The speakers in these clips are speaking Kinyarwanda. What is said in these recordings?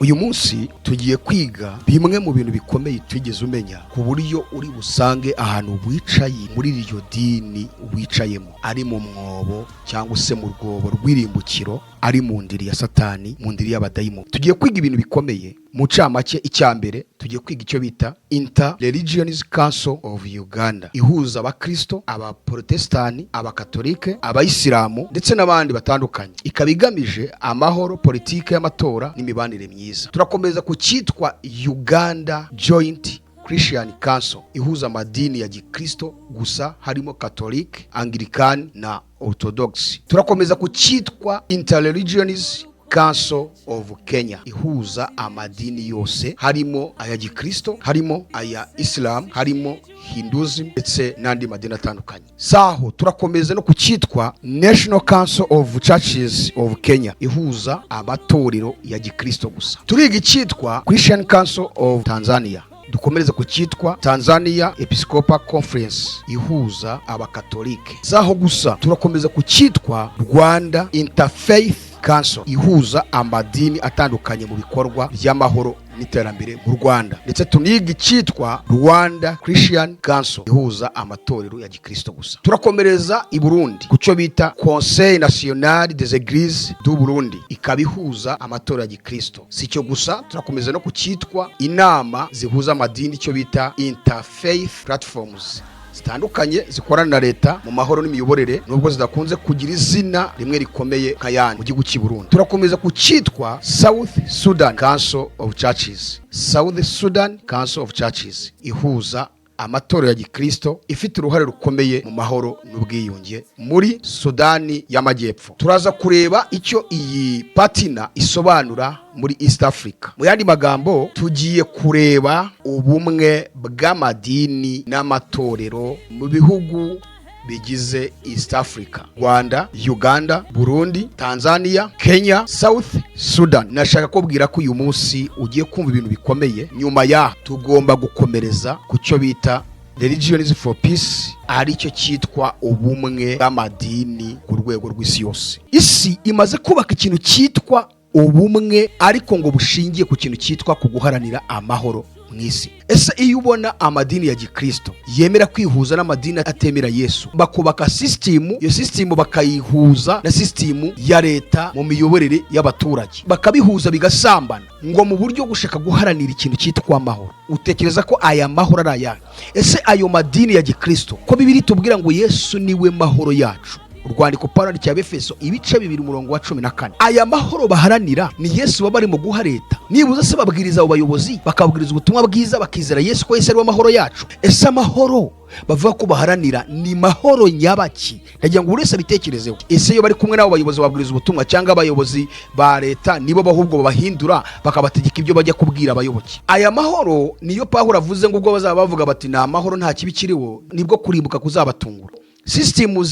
Uyu munsi tugiye kwiga bimwe mu bintu bikomeye twigeze umenya, ku buryo uri busange ahantu wicaye muri iryo dini wicayemo ari mu mwobo cyangwa se mu rwobo rw'irimbukiro, ari mu ndiri ya Satani, mu ndiri y'abadayimoni. Tugiye kwiga ibintu bikomeye. Mu ncamake, icya mbere tugiye kwiga icyo bita Inter Religions Council of Uganda, ihuza Abakristo, Abaprotestani, Abakatolike, Abayisilamu ndetse n'abandi batandukanye, ikaba igamije amahoro, politike y'amatora n'imibanire myiza. Turakomeza ku cyitwa Uganda Joint Christian Council, ihuza amadini ya gikristo gusa, harimo Catholic, Anglican na Orthodox. Turakomeza ku cyitwa Interreligions Council of Kenya, ihuza amadini yose, harimo aya gikristo, harimo aya Islam, harimo Hinduism ndetse n'andi madini atandukanye. Saho turakomeza no ku cyitwa National Council of Churches of Kenya, ihuza amatorero ya gikristo gusa. Turiga icyitwa Christian Council of Tanzania, dukomereze ku cyitwa Tanzania Episcopal Conference, ihuza Abakatolike. Zaho gusa, turakomeza ku cyitwa Rwanda Interfaith Council, ihuza amadini atandukanye mu bikorwa by'amahoro n'iterambere mu Rwanda, ndetse tuniga icyitwa Rwanda Christian Council, ihuza amatorero ya gikristo gusa. Turakomereza i Burundi ku cyo bita Conseil National des Églises du Burundi, ikaba ihuza amatorero ya gikristo. Si icyo gusa, turakomeza no ku cyitwa inama zihuza amadini, icyo bita Interfaith Platforms zitandukanye zikorana na leta mu mahoro n'imiyoborere, nubwo zidakunze kugira izina rimwe rikomeye nk'ayandi mu gihugu cy'i Burundi. Turakomeza ku cyitwa South Sudan Council of Churches, South Sudan Council of Churches, ihuza amatorero ya gikristo, ifite uruhare rukomeye mu mahoro n'ubwiyunge muri Sudani y'Amajyepfo. Turaza kureba icyo iyi partner isobanura muri East Africa. Mu yandi magambo, tugiye kureba ubumwe bw'amadini n'amatorero mu bihugu bigize East Africa: Rwanda, Uganda, Burundi, Tanzania, Kenya, South Sudan. Nashaka kubwira ko uyu munsi ugiye kumva ibintu bikomeye. Nyuma ya tugomba gukomereza ku cyo bita Religions for Peace, aricyo cyitwa ubumwe bw'amadini ku rwego rw'isi yose. Isi imaze kubaka ikintu cyitwa ubumwe, ariko ngo bushingiye ku kintu cyitwa ku guharanira amahoro mu isi. Ese iyo ubona amadini ya gikristo yemera kwihuza n'amadini atemera Yesu, bakubaka sisitimu, iyo sisitimu bakayihuza na sisitimu ya leta mu miyoborere y'abaturage, bakabihuza bigasambana, ngo mu buryo gushaka guharanira ikintu cyitwa amahoro, utekereza ko aya mahoro ari ayahe? Ese ayo madini ya gikristo, ko Bibiliya itubwira ngo Yesu niwe mahoro yacu, urwandiko Pawulo yandikiye Abefeso ibice 2 umurongo wa 14, aya mahoro baharanira ni Yesu baba barimo guha leta? Nibuza se babwiriza abo bayobozi, bakabwiriza ubutumwa bwiza, bakizera Yesu, ko Yesu ari we mahoro yacu? Ese amahoro bavuga ko baharanira ni mahoro nyabaki? Ndagira ngo buri wese abitekerezeho. Ese iyo bari kumwe n'abo bayobozi babwiriza ubutumwa, cyangwa abayobozi ba leta nibo ahubwo babahindura bakabategeka ibyo bajya kubwira abayoboke? Aya mahoro niyo Pawulo avuze ngo ubwo bazaba bavuga bati "Ni amahoro, nta kibi kiriho", nibwo kurimbuka kuzabatungura. Sisitemu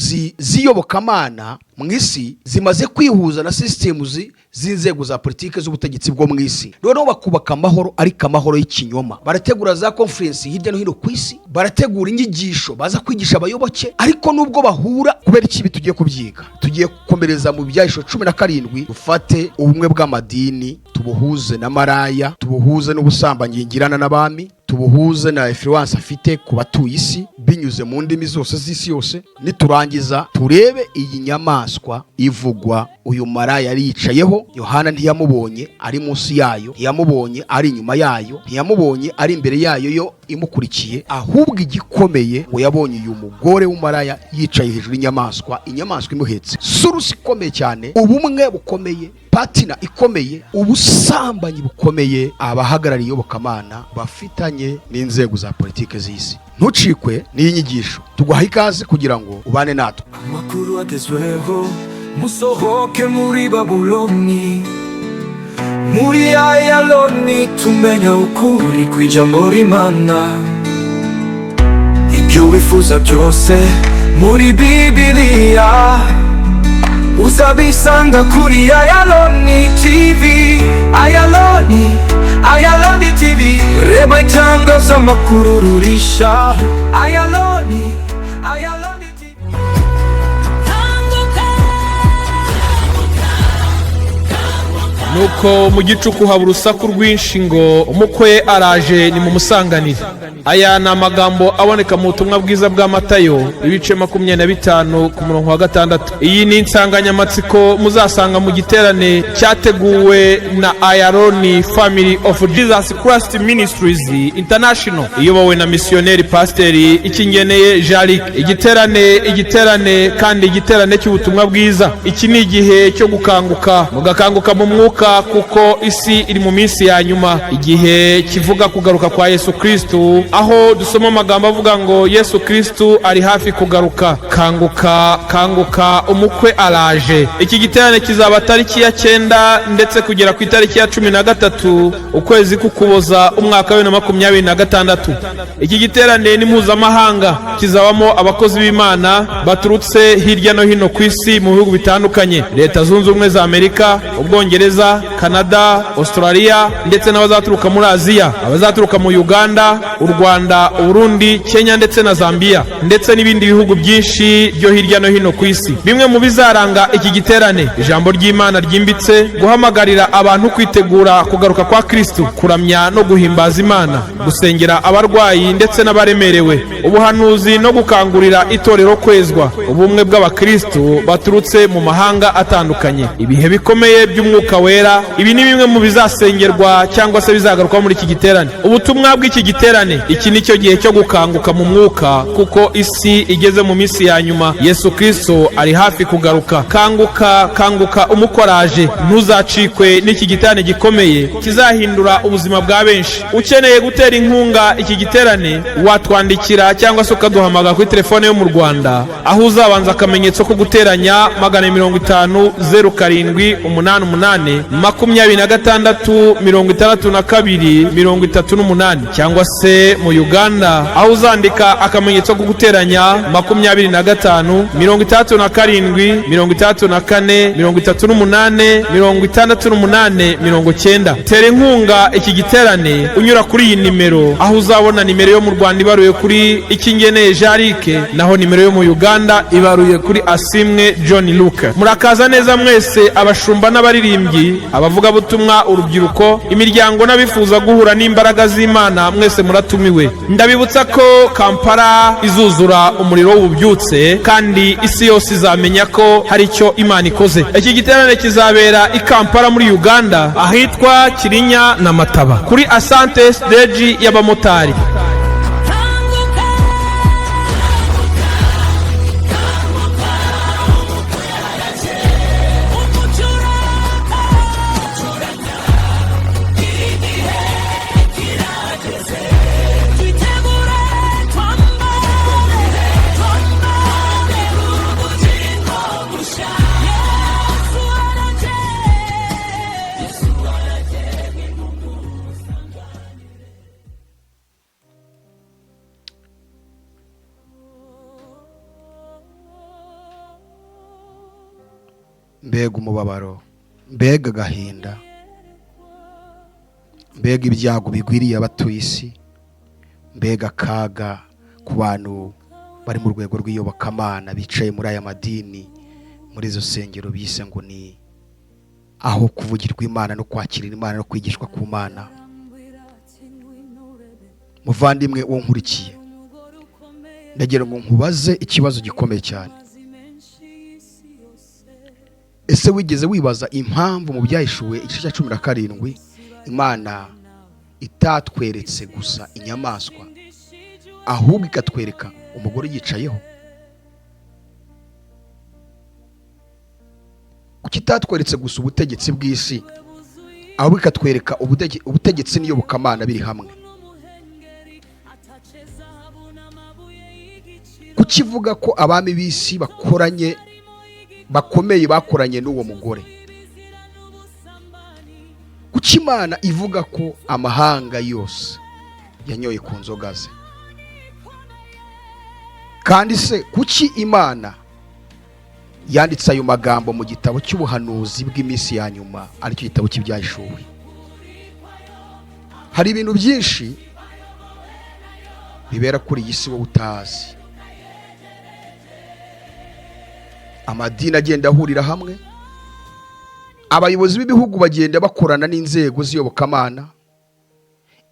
z'iyobokamana mu isi zimaze kwihuza na sisitemu z'inzego za politiki z'ubutegetsi bwo mu isi, noneho bakubaka amahoro, ariko amahoro y'ikinyoma. Barategura za conference hirya no hino ku isi, barategura inyigisho baza kwigisha abayoboke, ariko nubwo bahura, kubera ikibi tugiye kubyiga. Tugiye gukomereza mu Byahisho 17, dufate ubumwe bw'amadini tubuhuze na maraya, tubuhuze n'ubusambanyi ngirana n'abami, tubuhuze na influence afite ku batuye isi binyuze mu ndimi zose z'isi yose. Niturangiza turebe iyi nyamaswa ivugwa, uyu maraya yari yicayeho. Yohana ntiyamubonye ari munsi yayo, ntiyamubonye ari inyuma yayo, ntiyamubonye ari imbere yayo yo imukurikiye, ahubwo igikomeye ngo yabonye uyu mugore w'umaraya yicaye hejuru y'inyamaswa, inyamaswa imuhetse. Source ikomeye cyane, ubumwe bukomeye, partner ikomeye, ubusambanyi bukomeye abahagarariye iyobokamana bafitanye n'inzego za politiki z'isi. Ntucikwe n'iyi nyigisho. Tuguhaye ikaze kugira ngo ubane natwe. Amakuru agezweho, musohoke muri Babuloni. Muri Ayaloni tumenya ukuri kw'ijambo ry'Imana. Ibyo wifuza byose muri Bibiliya uzabisanga kuri Ayaloni TV. Ayaloni, Ayaloni TV. Reba itangazamakuru rurisha Ayaloni, Ayaloni TV. Kanguka. Nuko mu gicuku haba urusaku rwinshi ngo: "Umukwe araje, nimumusanganire." Aya ni amagambo aboneka mu butumwa bwiza bwa Matayo, ibice 25, ku murongo wa 6. Iyi ni insanganyamatsiko muzasanga mu giterane cyateguwe na Ayaroni Family of Jesus Christ Ministries International, iyobowe na misiyoneri pasiteri Ikingeneye Jaric. Igiterane, igiterane kandi igiterane cy'ubutumwa bwiza. Iki ni igihe cyo gukanguka, mugakanguka mu mwuka, kuko isi iri mu minsi ya nyuma, igihe kivuga kugaruka kwa Yesu Kristu, aho dusoma amagambo avuga ngo Yesu Kristu ari hafi kugaruka. Kanguka, kanguka, umukwe araje. Iki giterane kizaba tariki ya 9 ndetse kugera ku itariki ya 13, ukwezi k'Ukuboza, umwaka wa 2026. Iki giterane ni mpuzamahanga, kizabamo abakozi b'Imana baturutse hirya no hino ku isi, mu bihugu bitandukanye: Leta Zunze Ubumwe za Amerika, Ubwongereza, Canada, Australia, ndetse n'abazaturuka muri Aziya, abazaturuka mu Uganda, u Rwanda, Uburundi, Kenya ndetse na Zambia, ndetse n'ibindi bihugu byinshi byo hirya no hino ku isi. Bimwe mu bizaranga iki giterane: ijambo ry'Imana ryimbitse, guhamagarira abantu kwitegura kugaruka kwa Kristu, kuramya no guhimbaza Imana, gusengera abarwayi ndetse n'abaremerewe, ubuhanuzi no gukangurira itorero kwezwa, ubumwe bw'abakristu baturutse mu mahanga atandukanye, ibihe bikomeye by'Umwuka Wera. Ibi ni bimwe mu bizasengerwa cyangwa se bizagarukwaho muri iki giterane. Ubutumwa bw'iki giterane: iki ni cyo gihe cyo gukanguka mu mwuka, kuko isi igeze mu minsi ya nyuma. Yesu Kristo ari hafi kugaruka. Kanguka, kanguka, umukwe araje. Ntuzacikwe n'iki giterane gikomeye kizahindura ubuzima bwa benshi. Ukeneye gutera inkunga iki giterane, watwandikira cyangwa se ukaduhamagara kuri telefone yo mu Rwanda, aho uzabanza akamenyetso ko guteranya 250 0788 26 62 38, cyangwa se mu Uganda, aho uzandika akamenyetso ko guteranya 25 67 64 38 68 90. Tera inkunga iki giterane unyura kuri iyi nimero, aho uzabona nimero yo mu Rwanda ibaruye kuri Ikingeneye Jarike, naho nimero yo mu Uganda ibaruye kuri Asimwe John Luke. Murakaza neza mwese, abashumba n'abaririmbyi, abavugabutumwa, urubyiruko, imiryango n'abifuza guhura n'imbaraga z'Imana, mwese muratumiwe. Ndabibutsa ko Kampala izuzura umuriro w'ububyutse, kandi isi yose izamenya ko hari icyo Imana ikoze. Iki giterane kizabera i Kampala muri Uganda, ahitwa Kirinya na Mataba, kuri Asante Stage y'abamotari. Kanguka, kanguka, umukwe araje. Umucyo uraka, igihe kirageze. Twitegure, twambare, twambare ubugingo bushya. Yesu araje, Yesu araje, nimumusanganire. Mbega umubabaro, mbega agahinda, mbega ibyago bigwiriye abatuye isi, mbega akaga ku bantu bari mu rwego rw'iyobokamana, bicaye muri aya madini, muri izo nsengero bise ngo ni aho kuvugirwa Imana no kwakirira Imana no kwigishwa ku Mana. Muvandimwe uwo nkurikiye, ndagira ngo nkubaze ikibazo gikomeye cyane. Ese wigeze wibaza impamvu mu Byahishuwe igice cya 17 Imana itatweretse gusa inyamaswa, ahubwo ikatwereka umugore yicayeho? Kuki itatweretse gusa ubutegetsi bw'isi, ahubwo ikatwereka ubutegetsi n'iyobokamana biri hamwe? Kuki ivuga ko abami b'isi bakoranye, bakomeye bakoranye n'uwo mugore? Kuki Imana ivuga ko amahanga yose yanyoye ku nzoga ze? Kandi se kuki Imana yanditse ayo magambo mu gitabo cy'ubuhanuzi bw'iminsi ya nyuma, aricyo gitabo cy'Ibyahishuwe? Hari ibintu byinshi bibera kuri iyi si wowe utazi. Amadini agenda ahurira hamwe, Abayobozi b'ibihugu bagenda bakorana n'inzego z'iyobokamana,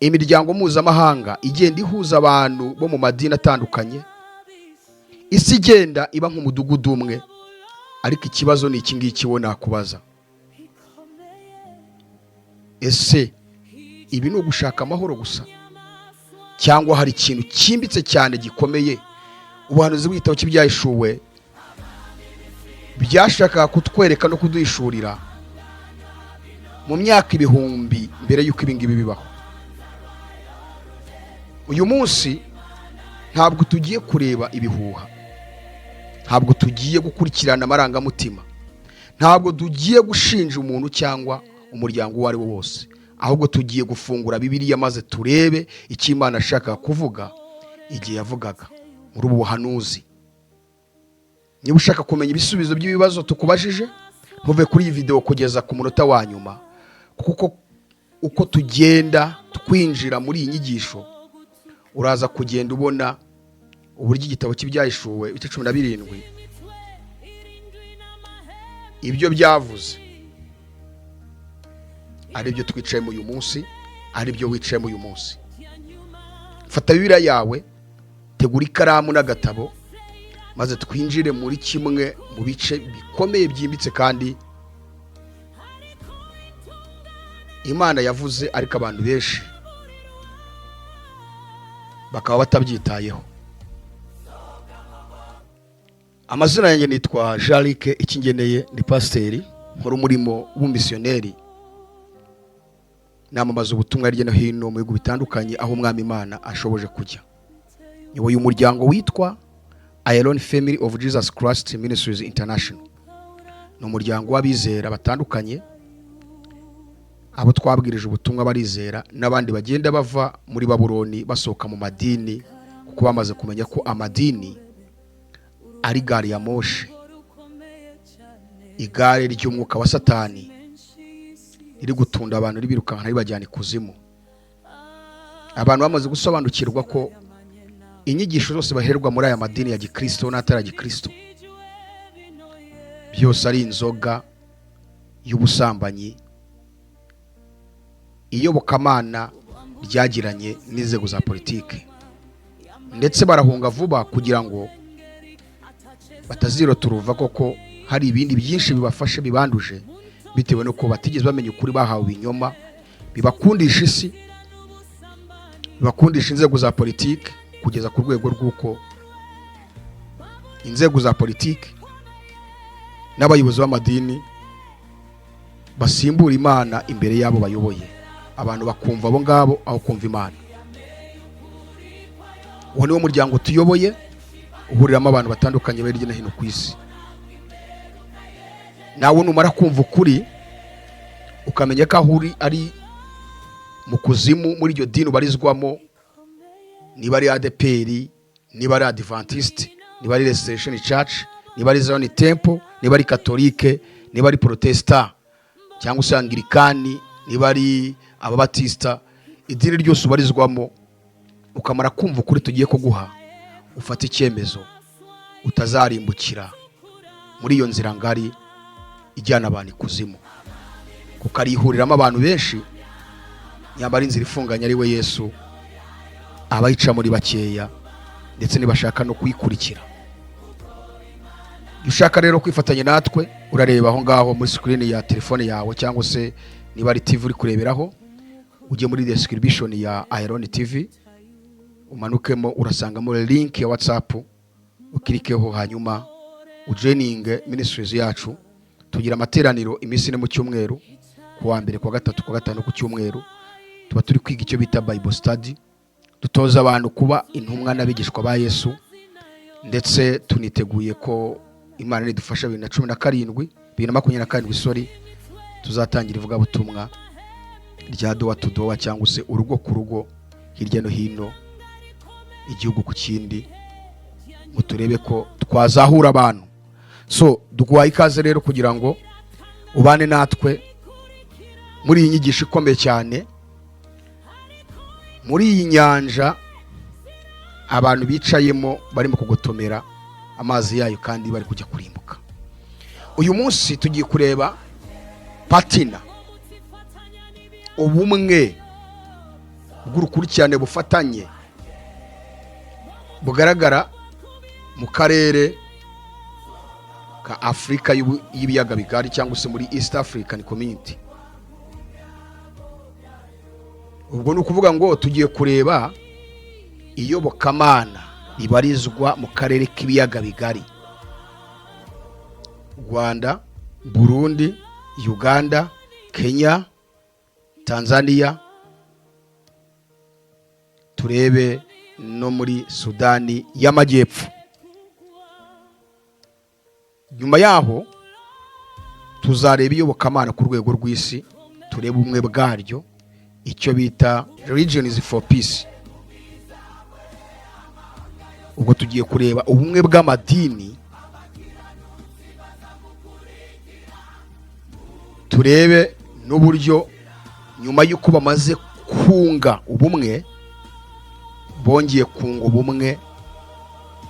imiryango mpuzamahanga igenda ihuza abantu bo mu madini atandukanye, isi igenda iba nk'umudugudu umwe. Ariko ikibazo ni iki ngiki wo nakubaza: ese ibi ni ugushaka amahoro gusa, cyangwa hari ikintu cyimbitse cyane gikomeye ubuhanuzi bw'igitabo cy'Ibyahishuwe byashakaga kutwereka no kuduhishurira mu myaka ibihumbi mbere y'uko ibi ngibi bibaho? Uyu munsi ntabwo tugiye kureba ibihuha, ntabwo tugiye gukurikirana amarangamutima, ntabwo tugiye gushinja umuntu cyangwa umuryango uwo ari wo wose, ahubwo tugiye gufungura Bibiliya maze turebe icyo Imana ashaka kuvuga igihe yavugaga muri ubu buhanuzi. Niba ushaka kumenya ibisubizo by'ibibazo tukubajije, ntuve kuri iyi videwo kugeza ku munota wa nyuma, kuko uko tugenda twinjira muri iyi nyigisho uraza kugenda ubona uburyo igitabo cy'Ibyahishuwe ibice 17 ibyo byavuze ari byo twicayemo uyu munsi, ari byo wicayemo uyu munsi. Fata Bibiliya yawe, tegura ikaramu n'agatabo, maze twinjire muri kimwe mu bice bikomeye byimbitse kandi Imana yavuze, ariko abantu benshi bakaba batabyitayeho. Amazina yanjye nitwa Jarike Ikingeneye, ni pasiteri, nkora umurimo w'ubumisiyoneri, namamaza ubutumwa hirya no hino mu bihugu bitandukanye aho Umwami Imana ashoboje kujya. Nyoboye umuryango witwa Iron Family of Jesus Christ Ministries International. Ni umuryango w'abizera batandukanye, abo twabwirije ubutumwa barizera n'abandi bagenda bava muri Babuloni basohoka mu madini, kuko bamaze kumenya ko amadini ari gari ya moshi, igare ry'umwuka wa Satani riri gutunda abantu ribirukanka ribajyana ikuzimu. Abantu bamaze gusobanukirwa ko inyigisho zose baherwa muri aya madini ya gikristo n'atari aya gikristo byose ari inzoga y'ubusambanyi, iyobokamana ryagiranye n'inzego za politike, ndetse barahunga vuba kugira ngo batazirota uruva koko hari ibindi byinshi bibafashe bibanduje, bitewe n'uko batigeze bamenya ukuri, bahawe ibinyoma bibakundisha isi, bibakundisha inzego za politike, kugeza ku rwego rw'uko inzego za politike n'abayobozi b'amadini basimbura Imana imbere y'abo bayoboye, abantu bakumva abo ngabo aho kumva Imana. Uwo niwo muryango tuyoboye, uhuriramo abantu batandukanye bari hirya no hino ku isi. Nawe numara kumva ukuri, ukamenya ko aho uri ari mu kuzimu muri iryo dini ubarizwamo, niba ari ADEPR, niba ari Adventiste, niba ari Restoration Church, niba ari Zion Temple, niba ari Katolike, niba ari Protestant cyangwa se Anglikani, niba ari Ababatista, idini ryose ubarizwamo, ukamara kumva ukuri tugiye kuguha, ufate icyemezo utazarimbukira muri iyo nzira ngari ijyana abantu ikuzimu, kuko ari ihuriramo abantu benshi, nyamara inzira ifunganye ari we Yesu abayica muri bakeya, ndetse ntibashaka no kuyikurikira. Iyo ushaka rero kwifatanya natwe, urareba aho ngaho muri screen ya telefone yawe, cyangwa se niba ari TV uri kureberaho, ujye muri description ya Iron TV, umanukemo urasangamo link ya WhatsApp, ukirikeho hanyuma ujoininge ministries yacu. Tugira amateraniro iminsi 4 mu cyumweru, ku wa mbere, ku wa gatatu, ku wa gatanu, ku cyumweru. Tuba turi kwiga icyo bita Bible study, dutoza abantu kuba intumwa n'abigishwa ba Yesu, ndetse tuniteguye ko Imana nidufasha 2017, 2027, sorry, tuzatangira ivugabutumwa rya door to door, cyangwa se urugo ku rugo, hirya no hino, igihugu ku kindi, ngo turebe ko twazahura abantu. So duguhaye ikaze rero kugira ngo ubane natwe muri iyi nyigisho ikomeye cyane, muri iyi nyanja abantu bicayemo barimo kugotomera amazi yayo kandi bari kujya kurimbuka. Uyu munsi tugiye kureba Partner, ubumwe bw'urukurikirane bufatanye bugaragara mu karere ka Afurika y'ibiyaga bigari cyangwa se muri East African Community. Ubwo ni ukuvuga ngo tugiye kureba iyobokamana ribarizwa mu karere k'ibiyaga bigari: Rwanda, Burundi, Uganda, Kenya, Tanzania, turebe no muri Sudani y'Amajyepfo. Nyuma yaho tuzareba iyobokamana ku rwego rw'isi, turebe ubumwe bwaryo, icyo bita Religions for Peace. Ubwo tugiye kureba ubumwe bw'amadini, turebe n'uburyo nyuma y'uko bamaze kunga ubumwe, bongeye kunga ubumwe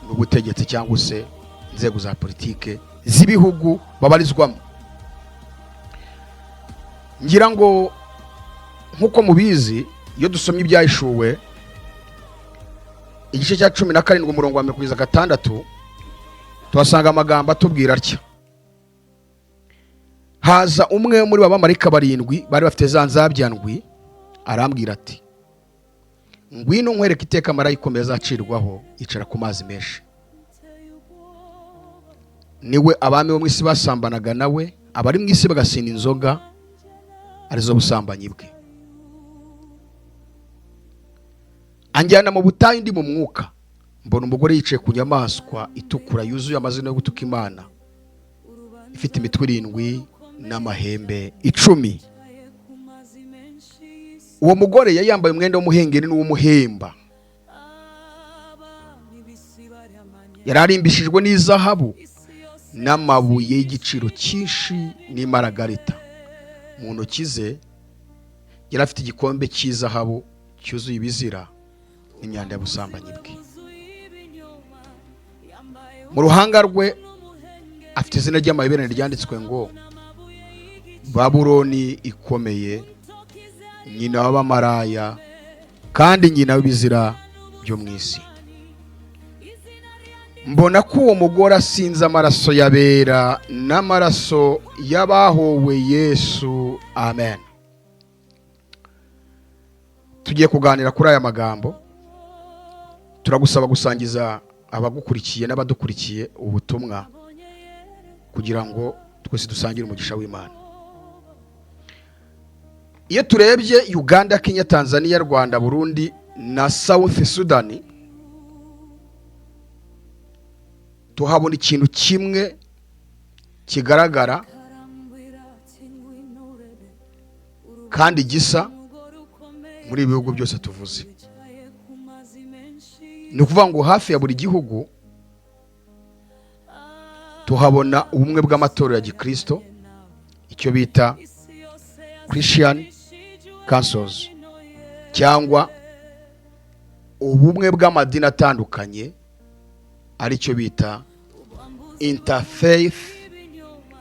n'ubutegetsi cyangwa se inzego za politike z'ibihugu babarizwamo. Ngira ngo nk'uko mubizi, iyo dusomye Ibyahishuwe igice cya 17, umurongo wa 1 kugeza 6, tuhasanga amagambo atubwira atya: "Haza umwe muri ba bamarayika barindwi bari bafite za nzabya ndwi, arambwira ati: 'Ngwino nkwereke iteka marayika ikomeye azacirwaho, yicara ku mazi menshi. Niwe abami bo mu isi basambanaga nawe, abari mu isi bagasinda inzoga arizo busambanyi bwe.' Anjyana mu butayu ndi mu mwuka, mbona umugore yicaye ku nyamaswa itukura yuzuye amazina yo gutuka Imana, ifite imitwe irindwi n'amahembe 10. Uwo mugore yari yambaye umwenda w'umuhengeri n'uw'umuhemba, yari arimbishijwe n'izahabu n'amabuye y'igiciro cyinshi n'imaragarita. Mu ntoki ze yari afite igikombe cy'izahabu cyuzuye ibizira n'imyanda y'ubusambanyi bwe. Mu ruhanga rwe afite izina ry'amayoberane ryanditswe ngo: Babuloni ikomeye, nyina w'abamaraya kandi nyina w'ibizira byo mu isi. Mbona ko uwo mugore asinze amaraso y'abera n'amaraso y'abahowe Yesu." Amen. Tugiye kuganira kuri aya magambo. Turagusaba gusangiza abagukurikiye n'abadukurikiye ubutumwa kugira ngo twese dusangire umugisha w'Imana. Iyo turebye Uganda, Kenya, Tanzania, Rwanda, Burundi na South Sudan, tuhabona ikintu kimwe kigaragara kandi gisa muri ibi bihugu byose tuvuze. Ni ukuvuga ngo hafi ya buri gihugu tuhabona ubumwe bw'amatorero ya gikristo, icyo bita Christian Councils, cyangwa ubumwe bw'amadini atandukanye, aricyo bita Interfaith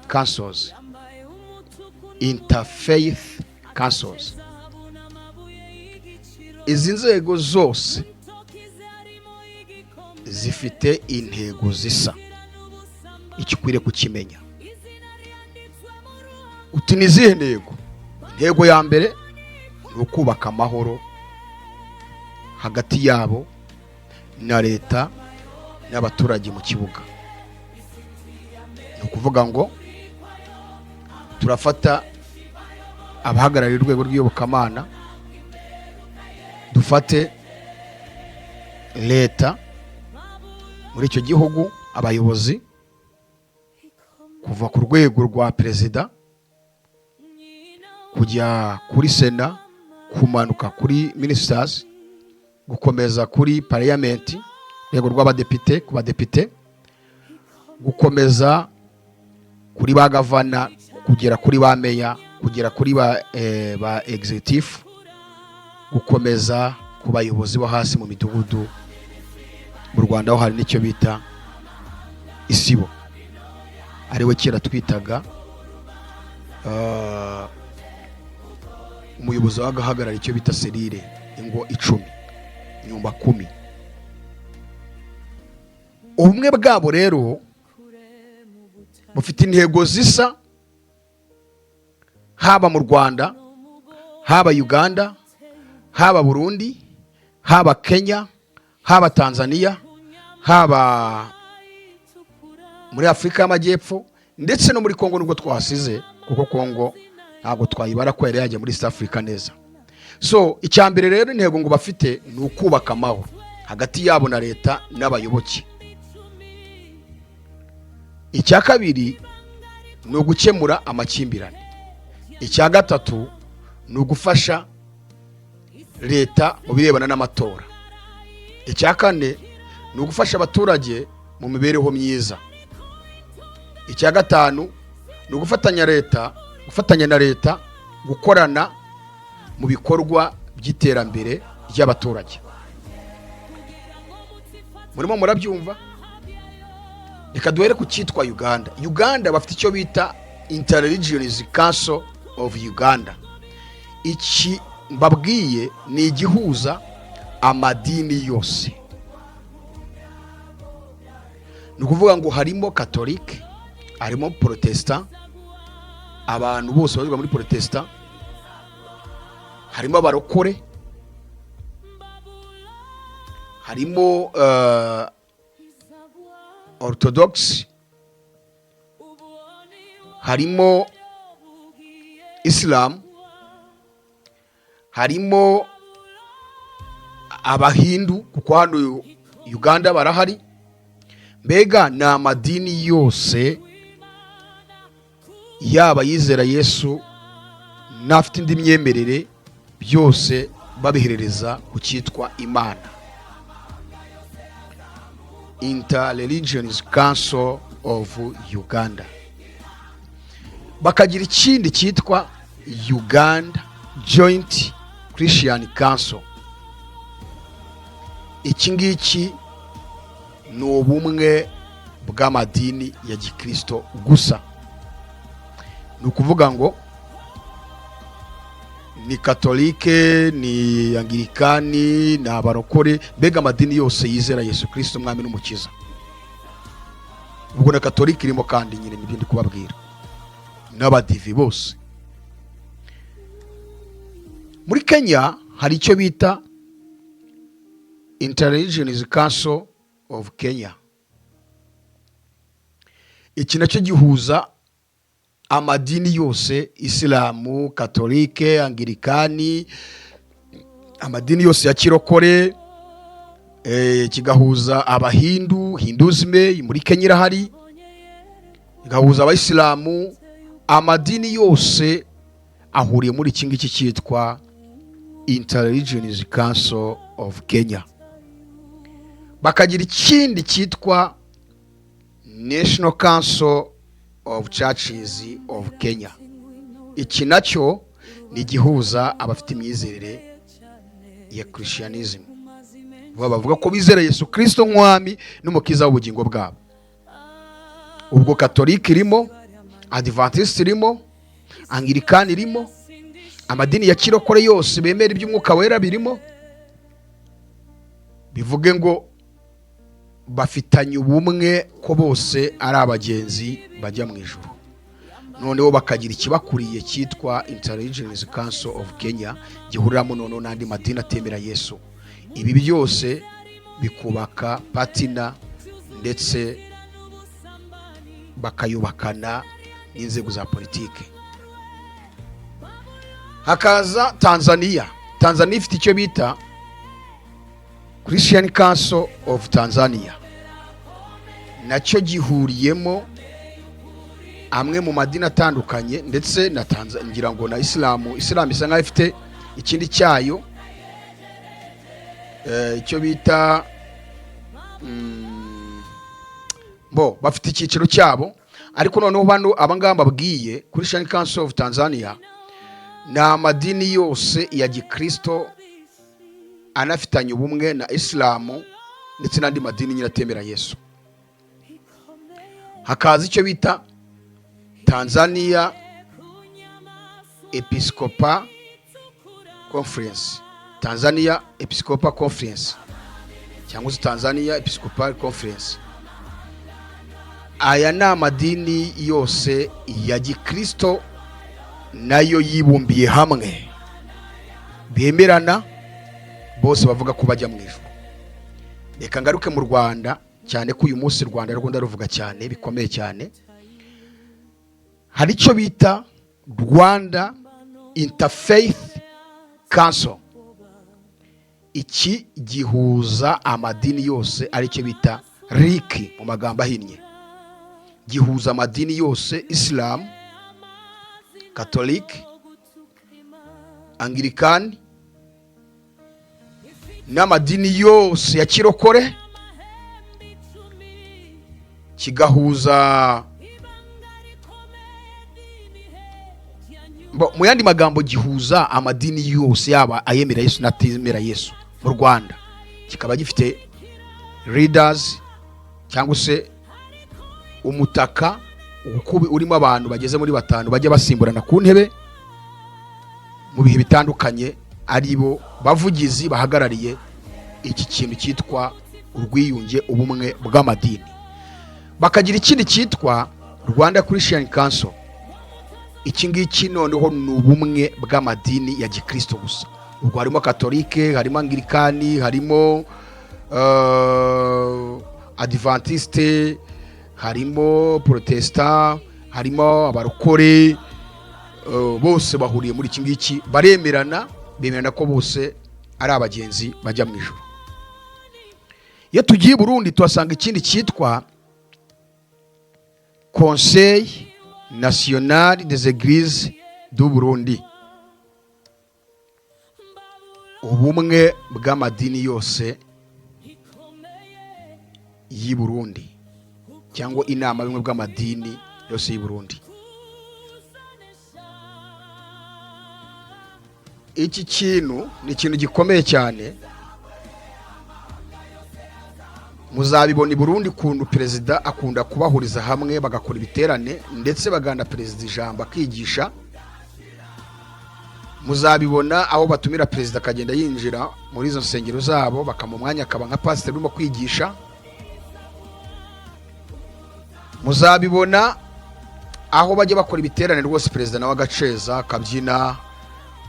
Councils. Interfaith Councils. Izi nzego zose zifite intego zisa. Icyo ukwiriye kukimenya, uti: "Ni izihe ntego?" Intego ya mbere ni ukubaka amahoro hagati yabo na leta n'abaturage mu kibuga. Ni ukuvuga ngo turafata abahagarariye urwego rw'iyobokamana, dufate leta muri icyo gihugu, abayobozi kuva ku rwego rwa perezida kujya kuri sena, kumanuka kuri ministers, gukomeza kuri parliament, urwego rw'abadepite, ku badepite, gukomeza kuri ba gavana, kugera kuri ba meya, kugera kuri ba executive, gukomeza ku bayobozi bo hasi mu midugudu. Mu Rwanda ho hari n'icyo bita isibo, ariwe kera twitaga Umuyobozi wabaga ahagarara icyo bita cellule, ingo 10, nyumba kumi. Ubumwe bwabo rero bufite intego zisa, haba mu Rwanda, haba Uganda, haba Burundi, haba Kenya, haba Tanzania, haba muri Afurika y'Amajyepfo, ndetse no muri Kongo, nubwo twahasize kuko Kongo ntabwo twayibara ko yari yajya muri East Africa neza. So icya mbere rero, intego ngo bafite ni ukubaka amahoro hagati yabo na leta n'abayoboke. Icya kabiri ni ugukemura amakimbirane. Icya gatatu ni ugufasha leta mu birebana n'amatora. Icya kane ni ugufasha abaturage mu mibereho myiza. Icya gatanu ni ugufatanya na leta gukorana mu bikorwa by'iterambere ry'abaturage. Murimo murabyumva? Reka duhere ku cyitwa Uganda. Uganda bafite icyo bita Interreligious Council of Uganda. Iki mbabwiye ni igihuza amadini yose. Ni ukuvuga ngo harimo Katolike, harimo Protestant, abantu bose babarizwa muri Protestant, harimo abarokore, harimo Orthodox, harimo Isilamu, harimo Abahindu, kuko hano Uganda barahari. Mbega ni amadini yose, yaba yizera Yesu n'afite indi myemerere, byose babiherereza ku cyitwa Imana. Interreligious Council of Uganda. Bakagira ikindi cyitwa Uganda Joint Christian Council. Iki ngiki ni ubumwe bw'amadini ya gikristo gusa. Ni ukuvuga ngo ni Katolike, ni Angirikani, ni abarokore, mbega amadini yose yizera Yesu Kirisito umwami n'umukiza. Ubwo na Katolike irimo kandi nyine, nibyo ndi kubabwira, n'Abadivi bose. Muri Kenya hari icyo bita Interreligious Council of Kenya. Iki nacyo gihuza amadini yose: Isilamu, Katolike, Angirikani, amadini yose ya kirokore, kigahuza Abahindu, Hinduisme muri Kenya irahari, igahuza Abayisilamu. Amadini yose ahuriye muri iki ngiki cyitwa Interreligious Council of Kenya. Bakagira ikindi cyitwa National Council of Churches of Kenya. Iki nacyo ni igihuza abafite imyizerere ya Christianism, bavuga ko bizera Yesu Kirisito nk'umwami n'umukiza w'ubugingo bwabo. Ubwo Katolika irimo, Adventiste irimo, Angirikani irimo, amadini ya kirokore yose bemera iby'Umwuka Wera birimo. Bivuge ngo bafitanye ubumwe ko bose ari abagenzi bajya mu ijuru. Noneho bakagira ikibakuriye cyitwa Interreligious Council of Kenya, gihuriramo noneho n'andi madini atemera Yesu. Ibi byose bikubaka partner, ndetse bakayubakana n'inzego za politike. Hakaza Tanzania. Tanzania ifite icyo bita Christian Council of Tanzania. Nacyo gihuriyemo amwe mu madini atandukanye, ndetse na ngira ngo na Isilamu. Isilamu isa nkaho ifite ikindi cyayo, icyo bita bo bafite icyiciro cyabo. Ariko noneho bano abangaba mbabwiye, Christian Council of Tanzania, ni amadini yose ya gikristo anafitanye ubumwe na Isilamu ndetse n'andi madini nyine atemera Yesu. Hakaza icyo bita Tanzania Episcopal Conference, Tanzania Episcopal Conference cyangwa se Tanzania Episcopal Conference. Aya ni amadini yose ya gikristo nayo yibumbiye hamwe, bemerana bose, bavuga ko bajya mu ijuru. Reka ngaruke mu Rwanda, cyane ko uyu munsi u Rwanda rwo ndaruvuga cyane bikomeye cyane. Hari icyo bita Rwanda Interfaith Council. Iki gihuza amadini yose, aricyo bita RIC mu magambo ahinnye. Gihuza amadini yose: Isilamu, Katolike, Anglikani n'amadini yose ya kirokore. Kigahuza, mu yandi magambo, gihuza amadini yose, yaba ayemera Yesu n'atemera Yesu mu Rwanda. Kikaba gifite leaders cyangwa se umutaka urimo abantu bageze muri batanu bajya basimburana ku ntebe mu bihe bitandukanye, ari bo bavugizi bahagarariye iki kintu cyitwa urwiyunge, ubumwe bw'amadini. Bakagira ikindi cyitwa Rwanda Christian Council. Iki ngiki noneho ni ubumwe bw'amadini ya gikristo gusa. Ubwo harimo Katolike, harimo Anglikani, harimo Adventiste, harimo Protestant, harimo abarokore, bose bahuriye muri iki ngiki, baremerana, bemerana ko bose ari abagenzi bajya mu ijuru. Iyo tugiye i Burundi, tuhasanga ikindi cyitwa Conseil National des Églises du Burundi, ubumwe bw'amadini yose y'i Burundi cyangwa inama y'ubumwe bw'amadini yose y'i Burundi. Iki kintu ni ikintu gikomeye cyane. Muzabibona i Burundi ukuntu perezida akunda kubahuriza hamwe, bagakora ibiterane, ndetse bagana perezida ijambo akigisha. Muzabibona aho batumira perezida, akagenda yinjira muri izo nsengero zabo, bakamuha umwanya akaba nka pasiteri urimo kwigisha. Muzabibona aho bajya bakora ibiterane rwose, perezida nawe agaceza, akabyina,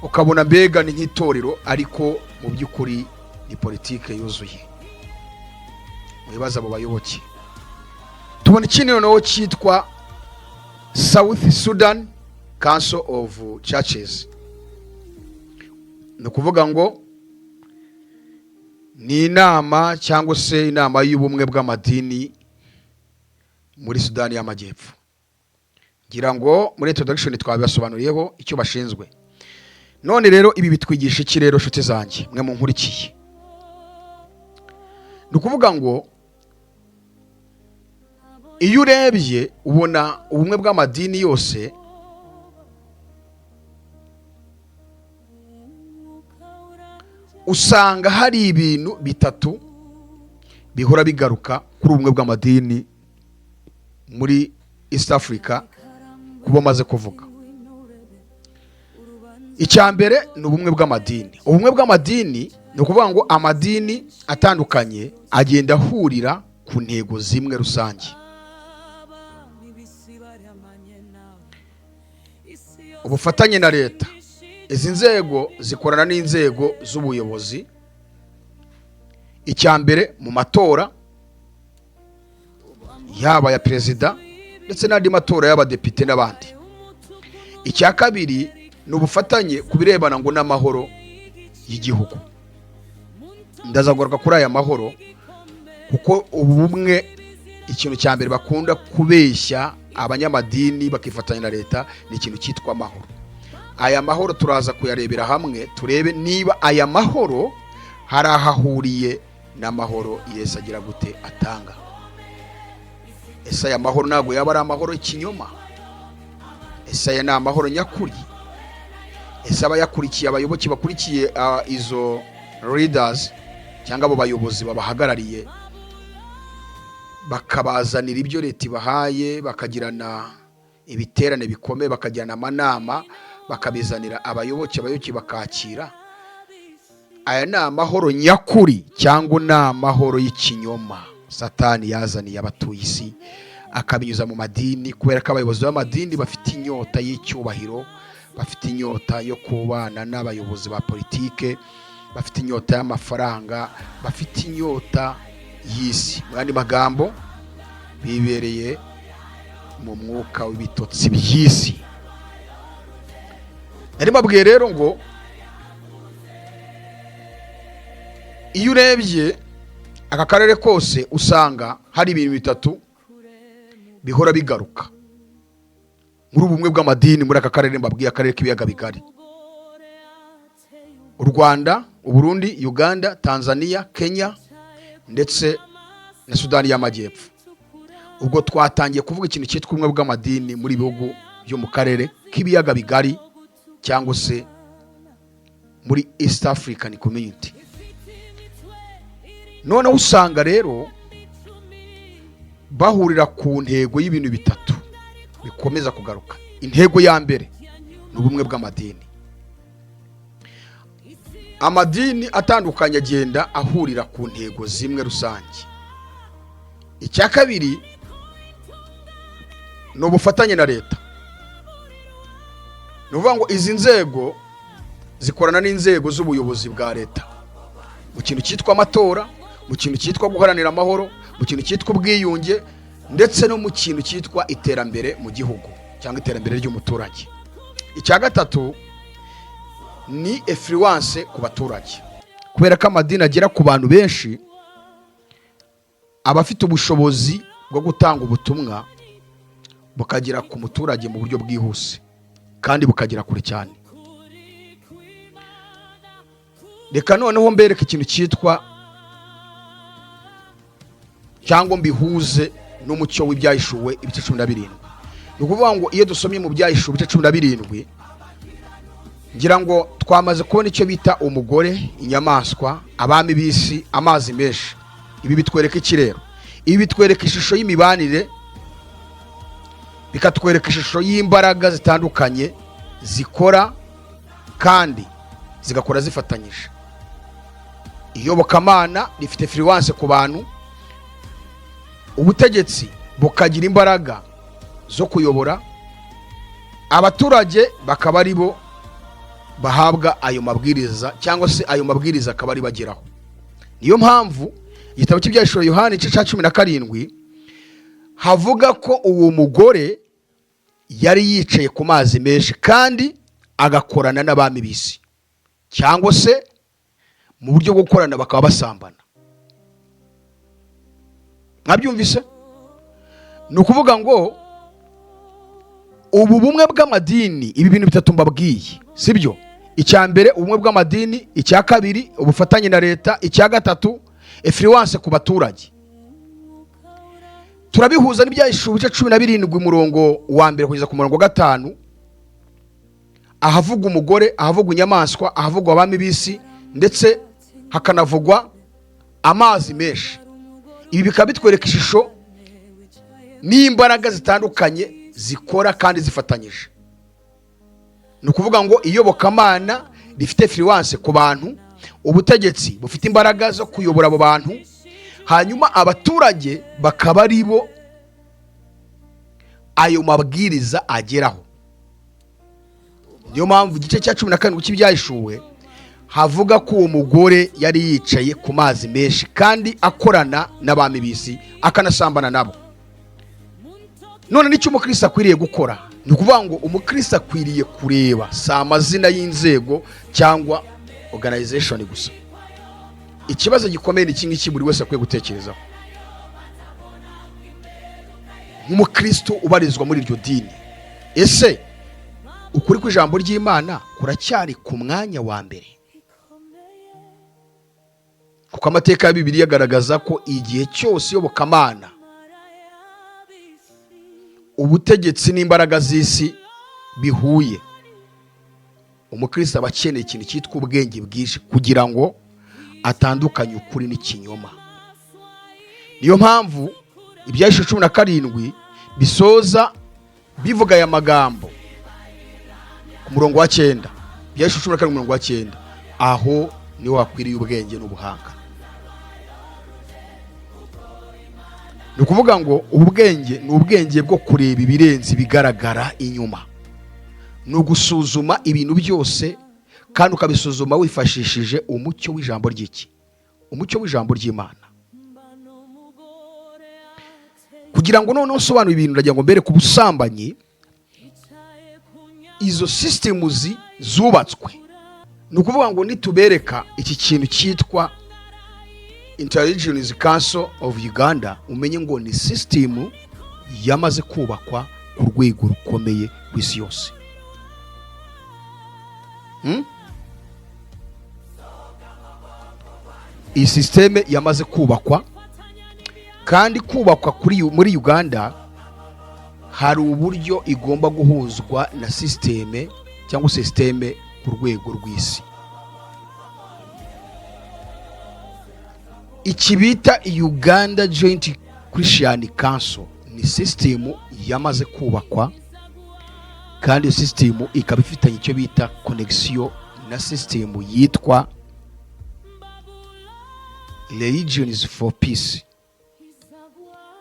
ukabona mbega ni nk'itorero, ariko mu by'ukuri ni politike yuzuye. Mwibaza abo bayoboke. Tubona ikindi noneho cyitwa South Sudan Council of Churches. Ni ukuvuga ngo ni inama cyangwa se inama y'ubumwe bw'amadini muri Sudani y'Amajyepfo. Ngira ngo muri introduction twabibasobanuriyeho icyo bashinzwe. None rero ibi bitwigisha iki rero, nshuti zanjye mwe munkurikiye? Ni ukuvuga ngo iyo urebye ubona ubumwe bw'amadini yose usanga hari ibintu bitatu bihora bigaruka kuri ubumwe bw'amadini muri East Africa. Kuba maze kuvuga, icya mbere ni ubumwe bw'amadini. Ubumwe bw'amadini ni ukuvuga ngo amadini atandukanye agenda ahurira ku ntego zimwe rusange: ubufatanye na leta. Izi nzego zikorana n'inzego z'ubuyobozi, icya mbere mu matora, yaba aya perezida ndetse n'andi matora y'abadepite n'abandi. Icya kabiri ni ubufatanye ku birebana ngo n'amahoro y'igihugu. Ndazagaruka kuri aya mahoro, kuko ubumwe, ikintu cya mbere bakunda kubeshya abanyamadini bakifatanya na leta ni ikintu cyitwa amahoro. Aya mahoro turaza kuyarebera hamwe, turebe niba aya mahoro hari aho ahuriye n'amahoro Yesu agira gute atanga. Ese aya mahoro ntabwo yaba ari amahoro y'ikinyoma? Ese aya ni amahoro nyakuri? Ese abayakurikiye, abayoboke bakurikiye izo leaders cyangwa abo bayobozi babahagarariye, bakabazanira ibyo leta ibahaye, bakagirana ibiterane bikomeye, bakagirana amanama, Bakabizanira abayoboke, abayoboke bakakira. Aya ni amahoro nyakuri cyangwa ni amahoro y'ikinyoma Satani yazaniye abatuye isi, akabinyuza mu madini? Kubera ko abayobozi b'amadini bafite inyota y'icyubahiro, bafite inyota yo kubana n'abayobozi ba politike, bafite inyota y'amafaranga, bafite inyota y'isi. Mu yandi magambo, bibereye mu mwuka w'ibitotsi by'isi. Nari mbabwiye rero ngo iyo urebye aka karere kose, usanga hari ibintu bitatu bihora bigaruka muri ubu bumwe bw'amadini muri aka karere mbabwiye, akarere k'Ibiyaga Bigari: u Rwanda, Uburundi, Uganda, Tanzania, Kenya ndetse na Sudani y'Amajyepfo. Ubwo twatangiye kuvuga ikintu cyitwa ubumwe bw'amadini muri bihugu byo mu karere k'Ibiyaga Bigari cyangwa se muri East African Community. Noneho usanga rero bahurira ku ntego y'ibintu bitatu bikomeza kugaruka. Intego ya mbere ni ubumwe bw'amadini. Amadini atandukanye agenda ahurira ku ntego zimwe rusange. Icya kabiri ni ubufatanye na leta. Ni ukuvuga ngo izi nzego zikorana n'inzego z'ubuyobozi bwa leta mu kintu cyitwa amatora, mu kintu cyitwa guharanira amahoro, mu kintu cyitwa ubwiyunge, ndetse no mu kintu cyitwa iterambere mu gihugu cyangwa iterambere ry'umuturage. Icya gatatu ni influence ku baturage. Kubera ko amadini agera ku bantu benshi, aba afite ubushobozi bwo gutanga ubutumwa bukagera ku muturage mu buryo bwihuse kandi bukagera kure cyane. Reka noneho mbereke ikintu cyitwa, cyangwa mbihuze n'umucyo w'Ibyahishuwe ibice 17. Ni ukuvuga ngo iyo dusomye mu Byahishuwe ibice 17, ngira ngo twamaze kubona icyo bita umugore, inyamaswa, abami b'isi, amazi menshi. Ibi bitwereka iki rero? Ibi bitwereka ishusho y'imibanire, bikatwereka ishusho y'imbaraga zitandukanye zikora kandi zigakora zifatanyije. Iyobokamana rifite influence ku bantu, ubutegetsi bukagira imbaraga zo kuyobora abaturage, bakaba ari bo bahabwa ayo mabwiriza, cyangwa se ayo mabwiriza akaba ari bageraho. Niyo mpamvu igitabo cy'Ibyahishuwe Yohani igice cya 17 havuga ko uwo mugore yari yicaye ku mazi menshi kandi agakorana n'abami b'isi, cyangwa se mu buryo bwo gukorana bakaba basambana. Mwabyumvise? Ni ukuvuga ngo ubu bumwe bw'amadini, ibi bintu bitatu mbabwiye, sibyo? Icya mbere, ubumwe bw'amadini; icya kabiri, ubufatanye na leta; icya gatatu, influence ku baturage. Turabihuza n'Ibyahishuwe ibice 17, umurongo wa mbere kugeza ku murongo wa gatanu, ahavuga umugore, ahavugwa inyamaswa, ahavugwa abami b'isi, ndetse hakanavugwa amazi menshi. Ibi bikaba bitwereka ishusho n'imbaraga zitandukanye zikora kandi zifatanyije. Ni ukuvuga ngo iyobokamana rifite influence ku bantu, ubutegetsi bufite imbaraga zo kuyobora abo bantu, hanyuma abaturage bakaba ari bo ayo mabwiriza ageraho. Niyo mpamvu igice cya 17 cy'Ibyahishuwe havuga ko uwo mugore yari yicaye ku mazi menshi kandi akorana n'abami b'isi, akanasambana nabo. None nicyo umukristo akwiriye gukora? Ni ukuvuga ngo umukristo akwiriye kureba si amazina y'inzego cyangwa organization gusa. Ikibazo gikomeye ni iki ngiki buri wese akwiye gutekerezaho nk'umukristo ubarizwa muri iryo dini: ese ukuri kw'ijambo ry'Imana kuracyari ku mwanya wa mbere? Kuko amateka ya Bibiliya agaragaza ko igihe cyose iyobokamana, ubutegetsi n'imbaraga z'isi bihuye, umukristo aba akeneye ikintu cyitwa ubwenge bwinshi kugira ngo atandukanye ukuri n'ikinyoma. Niyo mpamvu Ibyahishuwe 17 bisoza bivuga aya magambo. Ku murongo wa 9, Ibyahishuwe 17, umurongo wa 9, aho niho hakwiriye ubwenge n'ubuhanga. Ni ukuvuga ngo ubwenge ni ubwenge bwo kureba ibirenze ibigaragara inyuma, ni ugusuzuma ibintu byose kandi ukabisuzuma wifashishije umucyo w'ijambo ry'iki? Umucyo w'ijambo ry'Imana. Kugira ngo noneho usobanure ibintu, ndagira ngo mbere ku busambanyi, izo systems zubatswe. Ni ukuvuga ngo nitubereka iki kintu cyitwa Intelligence Council of Uganda, umenye ngo ni system yamaze kubakwa ku rwego rukomeye ku isi yose. Iyi système yamaze kubakwa, kandi kubakwa muri Uganda hari uburyo igomba guhuzwa na système cyangwa système ku rwego rw'isi. Iki bita Uganda Joint Christian Council ni system yamaze kubakwa, kandi iyo system ikaba ifitanye icyo bita connection na system yitwa Religions for Peace.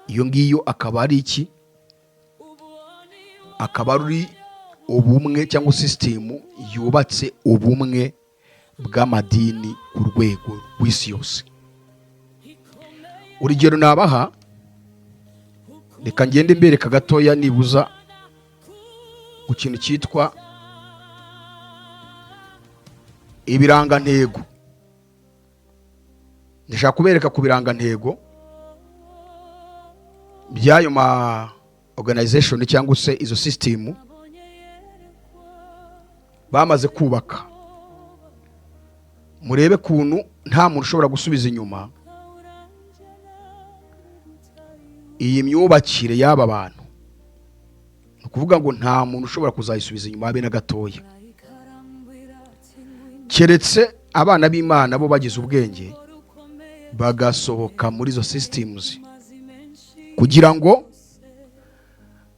Iyo ngiyo akaba ari iki? Akaba ari ubumwe cyangwa system yubatse ubumwe bw'amadini ku rwego rw'isi yose. Urugero nabaha, reka ngende mbereka gatoya nibuza ku kintu cyitwa ibirangantego. Ndashaka kubereka ku birangantego by'ayo ma organization cyangwa se izo system bamaze kubaka, murebe kuntu nta muntu ushobora gusubiza inyuma iyi myubakire y'aba bantu. Ni ukuvuga ngo nta muntu ushobora kuzayisubiza inyuma habe na gatoya, keretse abana b'Imana bo bagize ubwenge bagasohoka muri izo systems, kugira ngo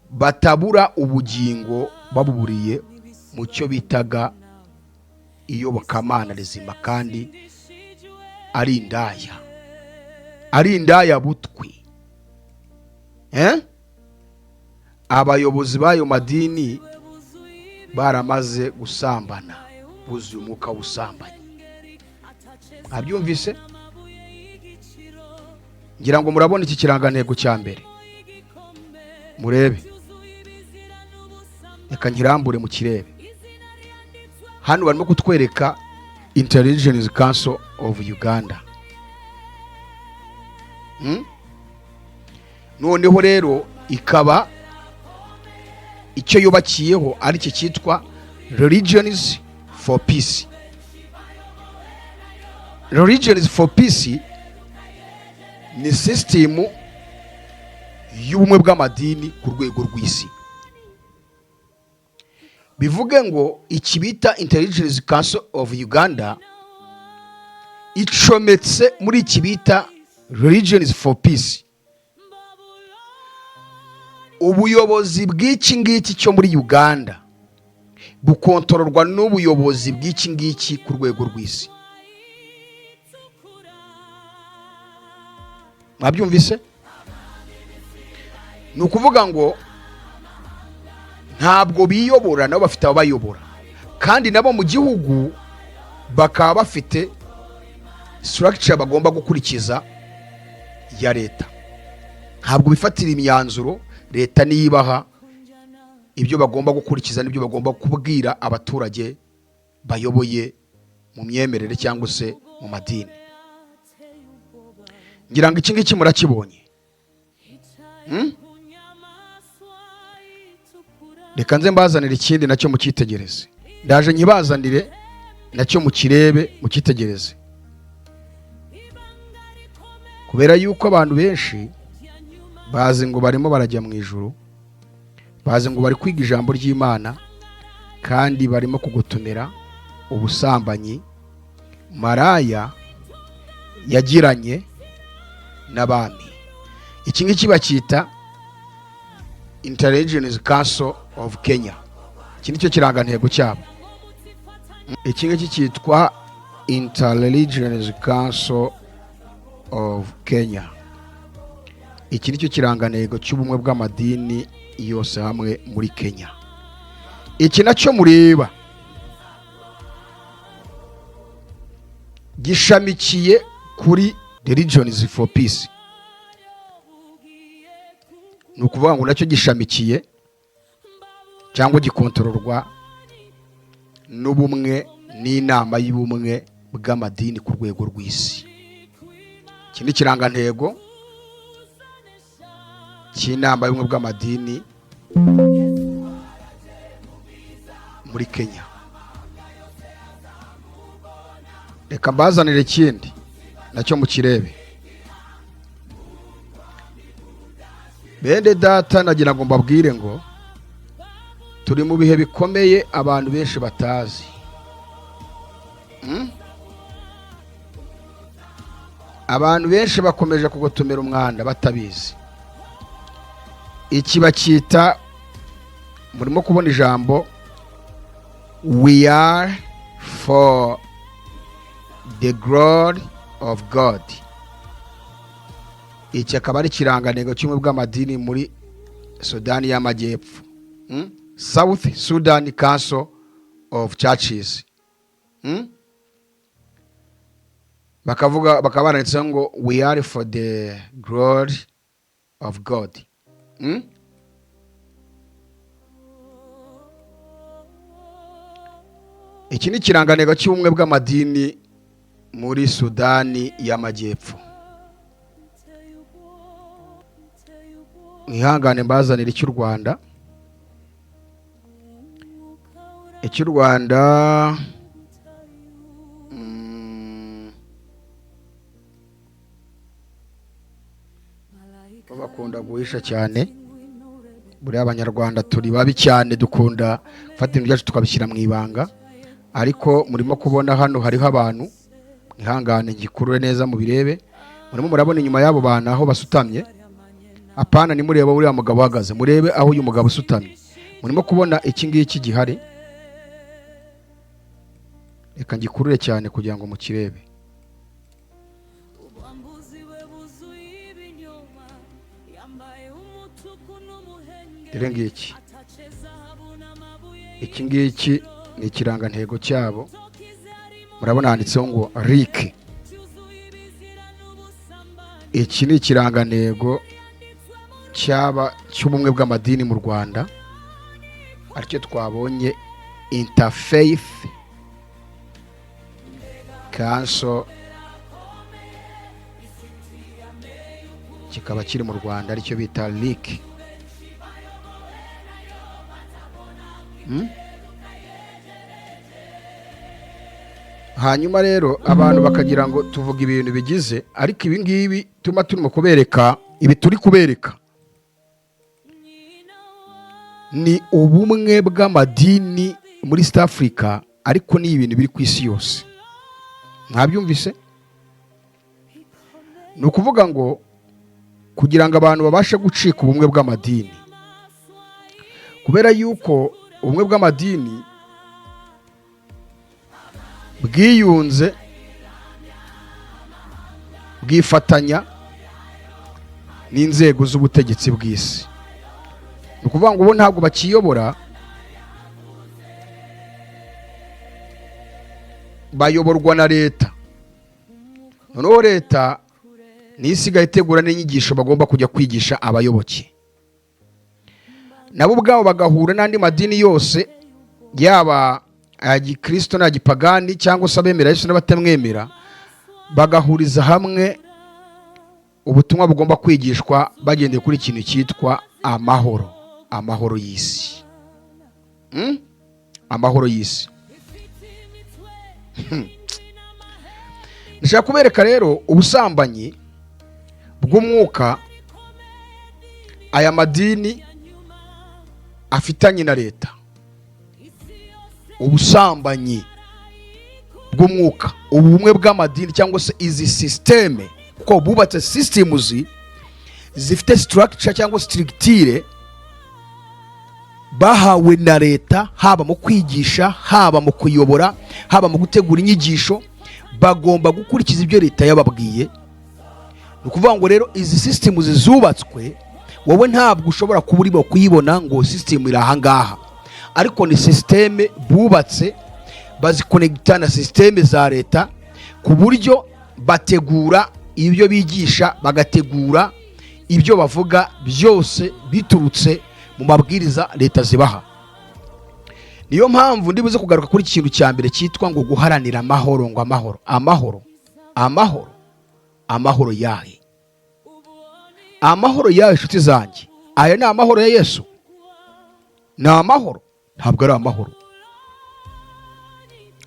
batabura ubugingo babuburiye mu cyo bitaga iyobokamana rizima, kandi ari indaya, ari indaya butwi. Abayobozi b'ayo madini baramaze gusambana, buzuye umwuka w'ubusambanyi. Mwabyumvise? Ngira ngo murabona iki kirangantego cya mbere, murebe, reka nkirambure mu kirebe. Hano barimo kutwereka Intelligence Council of Uganda. Noneho rero ikaba icyo yubakiyeho ari cyo cyitwa Religions for Peace. Religions for Peace ni system y'ubumwe bw'amadini ku rwego rw'isi. Bivuge ngo iki bita Intelligence Council of Uganda icometse muri iki bita Religions for Peace. Ubuyobozi bw'iki ngiki cyo muri Uganda bukontororwa n'ubuyobozi bw'iki ngiki ku rwego rw'isi. Mwabyumvise? Ni ukuvuga ngo ntabwo biyobora, nabo bafite ababayobora, kandi nabo mu gihugu bakaba bafite structure bagomba gukurikiza ya leta. Ntabwo bifatira imyanzuro, leta niyibaha ibyo bagomba gukurikiza n'ibyo bagomba kubwira abaturage bayoboye mu myemerere cyangwa se mu madini. Ngira ngo iki ngiki murakibonye. Reka nze mbazanire ikindi nacyo mukitegereze. Ndaje nkibazanire nacyo mukirebe, mukitegereze, kubera yuko abantu benshi bazi ngo barimo barajya mu ijuru, bazi ngo bari kwiga ijambo ry'Imana, kandi barimo kugotomera ubusambanyi maraya yagiranye n'abami. Iki ngiki bacyita Intelligence Council of Kenya Iki nicyo kirangantego cyabo. Iki ngiki cyitwa Interreligious Council of Kenya. Iki nicyo kirangantego cy'ubumwe bw'amadini yose hamwe muri Kenya. Iki nacyo mureba gishamikiye kuri Religions for Peace. Ni ukuvuga ngo nacyo gishamikiye cyangwa gikontororwa n'ubumwe n'inama y'ubumwe bw'amadini ku rwego rw'isi. Iki ni ikirangantego cy'inama y'ubumwe bw'amadini muri Kenya. Reka mbazanire ikindi nacyo mukirebe. Bene data, nagira ngo mbabwire ngo turi mu bihe bikomeye abantu benshi batazi. Abantu benshi bakomeje kugotomera umwanda batabizi. Iki bacyita, murimo kubona ijambo "We are for the glory of God". Iki akaba ari ikirangantego cy'ubumwe bw'amadini muri Sudani y'Amajyepfo. South Sudan Council of Churches. Bakavuga, bakaba baranditseho ngo "We are for the glory of God". Iki ni ikirangantego cy'ubumwe bw'amadini muri Sudani y'Amajyepfo. Mwihangane mbazanire icy'u Rwanda. Icy'u Rwanda, bo bakunda guhisha cyane. Buriya Abanyarwanda turi babi cyane, dukunda gufata ibintu byacu tukabishyira mu ibanga. Ariko murimo kubona hano hariho abantu, mwihangane ngikurure neza mubirebe. Murimo murabona inyuma y'abo bantu aho basutamye. Apana, nimureba uriya mugabo uhagaze, murebe aho uyu mugabo usutamye. Murimo kubona iki ngiki gihari. Reka ngikurure cyane kugira ngo mukirebe. Ubwambuzi bwe buzuye ibinyoma, yambaye umutuku n'umuhengeri, Dore ngiki. atatse zahabu n'amabuye. Iki ngiki ni ikirangantego cyabo. Murabona handitseho ngo RIC. Iki ni ikirangantego cyaba cy'ubumwe bw'amadini mu Rwanda, aricyo twabonye Interfaith Council, kikaba kiri mu Rwanda, aricyo bita RIC. Hanyuma rero abantu bakagira ngo tuvuga ibintu bigize, ariko ibi ngibi tuma turimo kubereka, ibi turi kubereka ni ubumwe bw'amadini muri East Africa, ariko ni ibintu biri ku isi yose. Mwabyumvise? Ni ukuvuga ngo kugira ngo abantu babashe gucika ubumwe bw'amadini, kubera yuko ubumwe bw'amadini bwiyunze, bwifatanya n'inzego z'ubutegetsi bw'isi. Ni ukuvuga ngo ubu ntabwo bakiyobora, bayoborwa na leta. Noneho leta niyo isigaye itegura n'inyigisho bagomba kujya kwigisha abayoboke, nabo ubwabo bagahura n'andi madini yose, yaba aya gikristo n'aya gipagani, cyangwa se abemera Yesu n'abatamwemera, bagahuriza hamwe ubutumwa bugomba kwigishwa bagendeye kuri ikintu cyitwa amahoro, amahoro y'isi. Amahoro y'isi. Ndashaka kubereka rero ubusambanyi bw'umwuka aya madini afitanye na leta. Ubusambanyi bw'umwuka, ubumwe bw'amadini cyangwa se izi sisiteme, kuko bubatse systems zifite structure cyangwa structure Bahawe na leta, haba mu kwigisha, haba mu kuyobora, haba mu gutegura inyigisho, bagomba gukurikiza ibyo leta yababwiye. Ni ukuvuga ngo rero izi sisitemu zubatswe, wowe ntabwo ushobora kuba urimo kuyibona ngo sisitemu iri ahangaha, ariko ni sisiteme bubatse, bazikonegita na sisiteme za leta, ku buryo bategura ibyo bigisha, bagategura ibyo bavuga byose biturutse mu mabwiriza leta zibaha. Niyo mpamvu ndibuze kugaruka kuri iki kintu cya mbere cyitwa ngo guharanira amahoro, ngo amahoro, amahoro, amahoro, amahoro yahe? Amahoro yahe, inshuti zanjye? Aya ni amahoro ya Yesu? Ni amahoro? Ntabwo ari amahoro.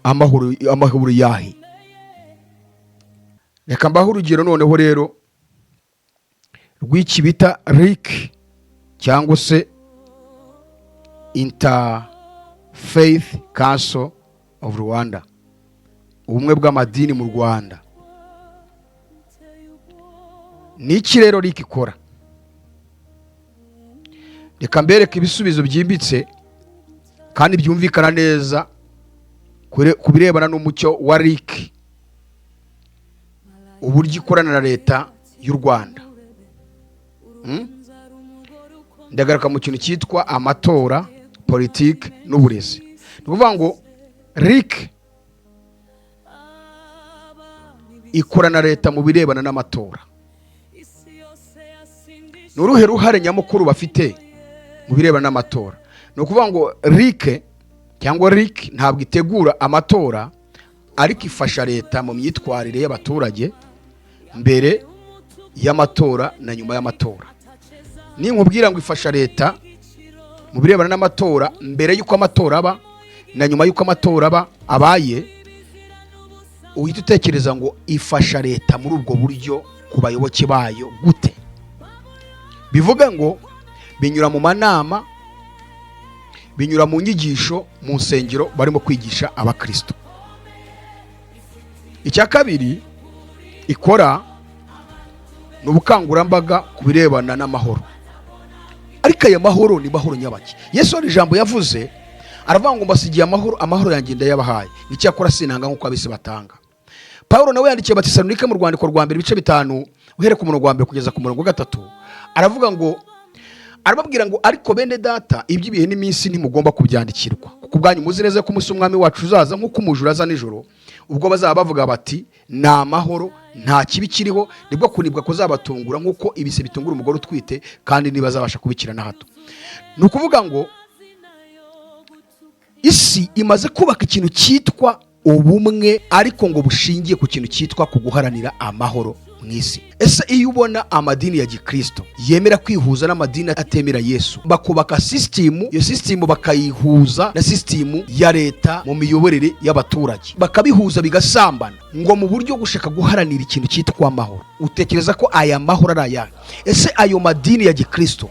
Amahoro, amahoro yahe? Reka mbahe urugero noneho rero rw'iki bita RIC cyangwa se Interfaith Council of Rwanda, ubumwe bw'amadini mu Rwanda. Ni iki rero RIC ikora? Reka mbereke ibisubizo byimbitse kandi byumvikana neza ku birebana n'umucyo wa RIC, uburyo ikorana na leta y'u Rwanda. Ndagaruka mu kintu cyitwa amatora, politiki n'uburezi. Ni ukuvuga ngo RIC ikorana na leta mu birebana n'amatora. Ni uruhe ruhare nyamukuru bafite mu birebana n'amatora? Ni ukuvuga ngo RIC cyangwa RIC ntabwo itegura amatora, ariko ifasha leta mu myitwarire y'abaturage mbere y'amatora na nyuma y'amatora. Ninkubwira ngo ifasha leta mu birebana n'amatora mbere y'uko amatora aba na nyuma y'uko amatora aba abaye, uhita utekereza ngo ifasha leta muri ubwo buryo ku bayoboke bayo gute? Bivuga ngo binyura mu manama, binyura mu nyigisho mu nsengero barimo kwigisha abakristo. Icya kabiri ikora ni ubukangurambaga ku birebana n'amahoro. Ariko aya mahoro ni mahoro nyabaki? Yesu hari ijambo yavuze, aravuga ngo: "Mbasigiye amahoro, amahoro yanjye ndayabahaye, icyakora sinanga nk'uko ab'isi batanga." Paul nawe yandikiye Abatesalonike mu rwandiko rwa mbere, ibice 5, uhereye ku murongo wa mbere kugeza ku murongo wa gatatu, aravuga ngo, arababwira ngo: "Ariko bene data, iby'ibihe n'iminsi ntimugomba kubyandikirwa, kuko ubwanyu muzi neza ko umunsi w'umwami wacu uzaza nk'uko umujura aza nijoro. Ubwo bazaba bavuga bati: 'Ni amahoro, nta kibi kiriho,' nibwo kunibwa kuzabatungura nk'uko ibise bitungura umugore utwite, kandi ntibazabasha kubikira na hato." Ni ukuvuga ngo isi imaze kubaka ikintu cyitwa ubumwe, ariko ngo bushingiye ku kintu cyitwa ku guharanira amahoro mu isi. Ese iyo ubona amadini ya gikristo yemera kwihuza n'amadini atemera Yesu, bakubaka sisitimu, iyo sisitimu bakayihuza na sisitimu ya leta mu miyoborere y'abaturage, bakabihuza bigasambana, ngo mu buryo gushaka guharanira ikintu cyitwa amahoro, utekereza ko aya mahoro ari ayahe? Ese ayo madini ya gikristo,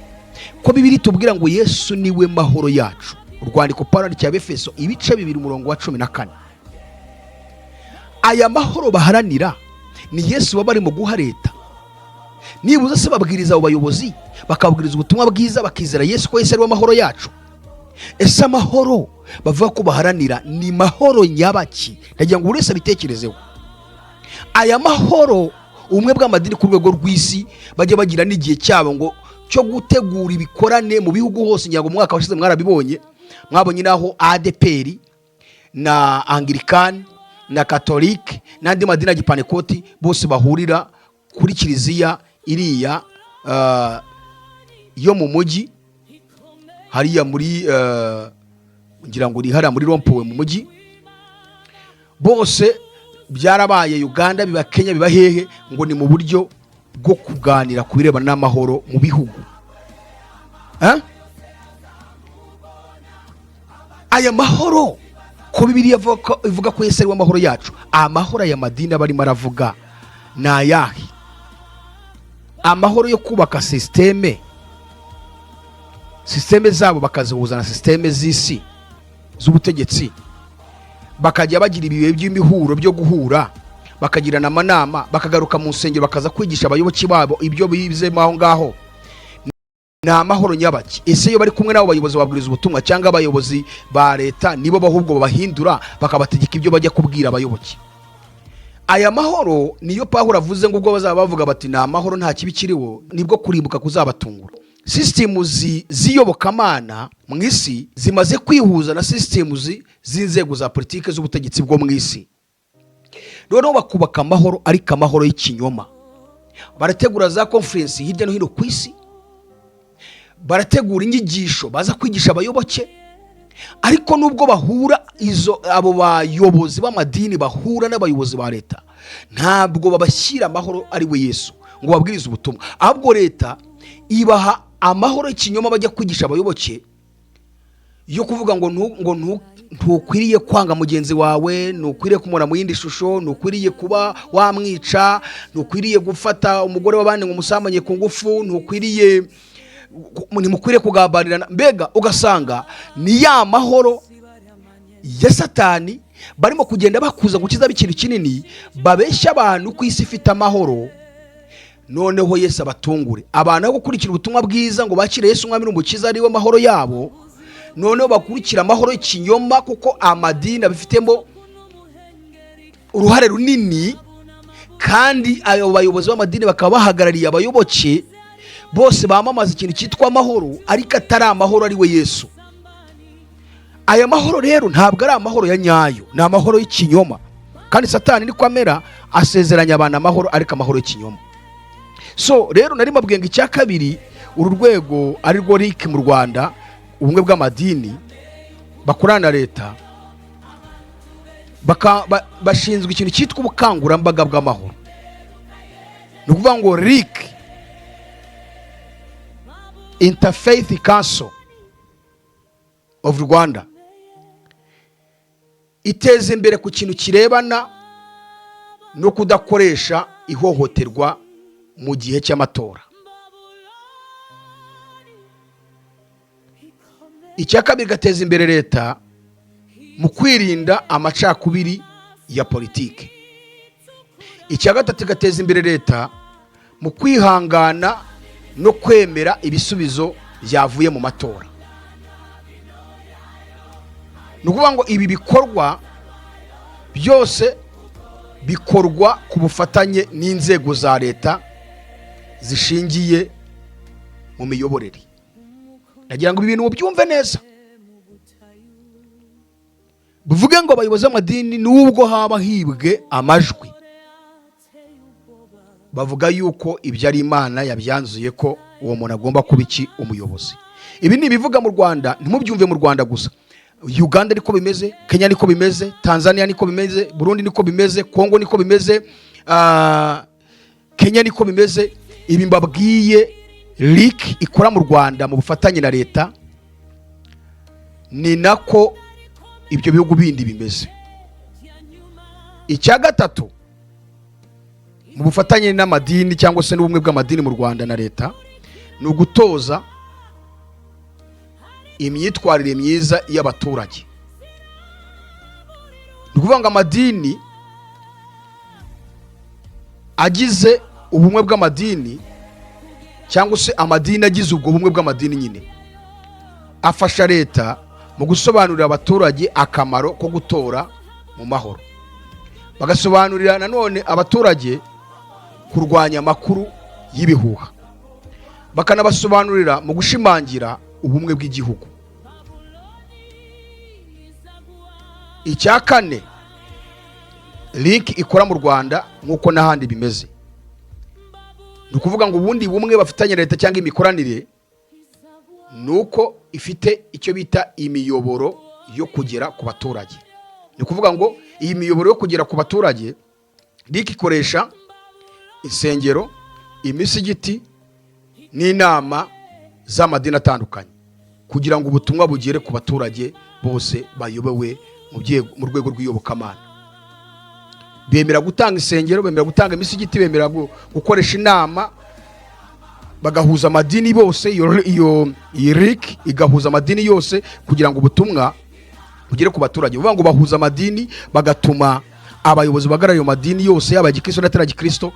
ko Bibiliya itubwira ngo Yesu niwe mahoro yacu, urwandiko Pawulo yandikiye Abefeso, ibice 2, umurongo wa 14, aya mahoro baharanira ni Yesu baba barimo guha leta? Nibuze se babwiriza abo bayobozi, bakabwiriza ubutumwa bwiza, bakizera Yesu, ko Yesu ari we mahoro yacu? Ese amahoro bavuga ko baharanira ni mahoro nyabaki? Ndagira ngo buri wese abitekerezeho. Aya mahoro, ubumwe bw'amadini ku rwego rw'isi, bajya bagira n'igihe cyabo ngo cyo gutegura ibikorane mu bihugu hose. Ngira ngo mu mwaka washize mwarabibonye, mwabonye n'aho ADEPR na Anglikani na Katolike n'andi madini ya gipanekoti bose bahurira kuri kiliziya iriya yo mu mujyi hariya muri ngira ngo ni hariya muri rond-point mu mujyi. Bose byarabaye Uganda, biba Kenya, biba hehe, ngo ni mu buryo bwo kuganira ku birebana n'amahoro mu bihugu. Eh? Aya mahoro, ko Bibiliya ivuga ko Yesu ari we amahoro yacu, amahoro aya madini aba arimo aravuga ni ayahe? Amahoro yo kubaka sisiteme zabo, bakazihuza na sisiteme z'isi z'ubutegetsi, bakajya bagira ibihe by'imihuro byo guhura, bakagirana amanama, bakagaruka mu nsengero, bakaza kwigisha abayoboke babo ibyo bizemo aho ngaho. Ni amahoro nyabaki? Ese iyo bari kumwe n'abo bayobozi babwiriza ubutumwa, cyangwa abayobozi ba leta nibo ahubwo babahindura bakabategeka ibyo bajya kubwira abayoboke? Aya mahoro niyo Pawulo avuze ngo ubwo bazaba bavuga bati: "Ni amahoro, nta kibi kiriho", nibwo kurimbuka kuzabatungura. Sisitemu z'iyobokamana mu isi zimaze kwihuza na sisitemu z'inzego za politiki z'ubutegetsi bwo mu isi, noneho bakubaka amahoro, ariko amahoro y'ikinyoma. Barategura za conference hirya no hino ku isi, barategura inyigisho baza kwigisha abayoboke, ariko nubwo bahura izo, abo bayobozi b'amadini bahura n'abayobozi ba leta, ntabwo babashyira amahoro ari we Yesu ngo babwirize ubutumwa. Ahubwo leta ibaha amahoro y'ikinyoma bajya kwigisha abayoboke, yo kuvuga ngo ntukwiriye kwanga mugenzi wawe, ntukwiriye kumubona mu yindi shusho, ntukwiriye kuba wamwica, ntukwiriye gufata umugore w'abandi ngo umusambanye ku ngufu, ntimukwiriye kugambanirana. Mbega ugasanga ni ya mahoro ya Satani barimo kugenda bakuza gukiza ikintu kinini, babeshya abantu ko isi ifite amahoro. Noneho Yesu abatungure abantu, aho gukurikira ubutumwa bwiza ngo bakire Yesu Umwami n'Umukiza ari we mahoro yabo, noneho bakurikira amahoro y'ikinyoma, kuko amadini abifitemo uruhare runini, kandi ayo bayobozi b'amadini bakaba bahagarariye abayoboke bose bamamaza ikintu cyitwa amahoro, ariko atari amahoro ari we Yesu. Aya mahoro rero ntabwo ari amahoro ya nyayo, ni amahoro y'ikinyoma. Kandi Satani niko amera, asezeranya abantu amahoro, ariko amahoro y'ikinyoma. So rero nari mbabwiye ngo icya kabiri, uru rwego ari rwo RIC mu Rwanda, ubumwe bw'amadini bakorana na leta, bashinzwe ikintu cyitwa ubukangurambaga bw'amahoro. Ni ukuvuga ngo RIC, Interfaith Council of Rwanda, iteza imbere ku kintu kirebana no kudakoresha ihohoterwa mu gihe cy'amatora. Icya kabiri, igateza imbere leta mu kwirinda amacakubiri ya politiki. Icya gatatu, igateza imbere leta mu kwihangana no kwemera ibisubizo byavuye mu matora. Ni ukuvuga ngo ibi bikorwa byose bikorwa ku bufatanye n'inzego za leta zishingiye mu miyoborere. Ndagira ngo ibi bintu mubyumve neza. Bivuge ngo abayobozi b'amadini, nubwo haba hibwe amajwi, bavuga yuko ibyo ari Imana yabyanzuye ko uwo muntu agomba kuba iki? Umuyobozi. Ibi ni ibivuga mu Rwanda, ntimubyumve mu Rwanda gusa. Uganda niko bimeze, Kenya niko bimeze, Tanzania niko bimeze, Burundi niko bimeze, Kongo niko bimeze, Kenya niko bimeze. Ibi mbabwiye RIC ikora mu Rwanda mu bufatanye na leta, ni nako ibyo bihugu bindi bimeze. Icya gatatu, mu bufatanye n'amadini cyangwa se n'ubumwe bw'amadini mu Rwanda na leta, ni ugutoza imyitwarire myiza y'abaturage. Ni ukuvuga ngo amadini agize ubumwe bw'amadini, cyangwa se amadini agize ubwo bumwe bw'amadini nyine, afasha leta mu gusobanurira abaturage akamaro ko gutora mu mahoro, bagasobanurira nanone abaturage kurwanya amakuru y'ibihuha, bakanabasobanurira mu gushimangira ubumwe bw'igihugu. Icya kane RIC ikora mu Rwanda nk'uko n'ahandi bimeze, ni ukuvuga ngo ubundi bumwe bafitanye na leta cyangwa imikoranire, ni uko ifite icyo bita imiyoboro yo kugera ku baturage. Ni ukuvuga ngo iyi miyoboro yo kugera ku baturage, RIC ikoresha insengero, imisigiti n'inama z'amadini atandukanye kugira ngo ubutumwa bugere ku baturage bose bayobowe mu rwego rw'iyobokamana. Bemera gutanga insengero, bemera gutanga imisigiti, bemera gukoresha inama, bagahuza amadini bose. Iyo iyi RIC igahuza amadini yose kugira ngo ubutumwa bugere ku baturage. Bivuga ngo bahuza amadini, bagatuma abayobozi bahagarariye ayo madini yose, yaba gikristo n'atari gikristo,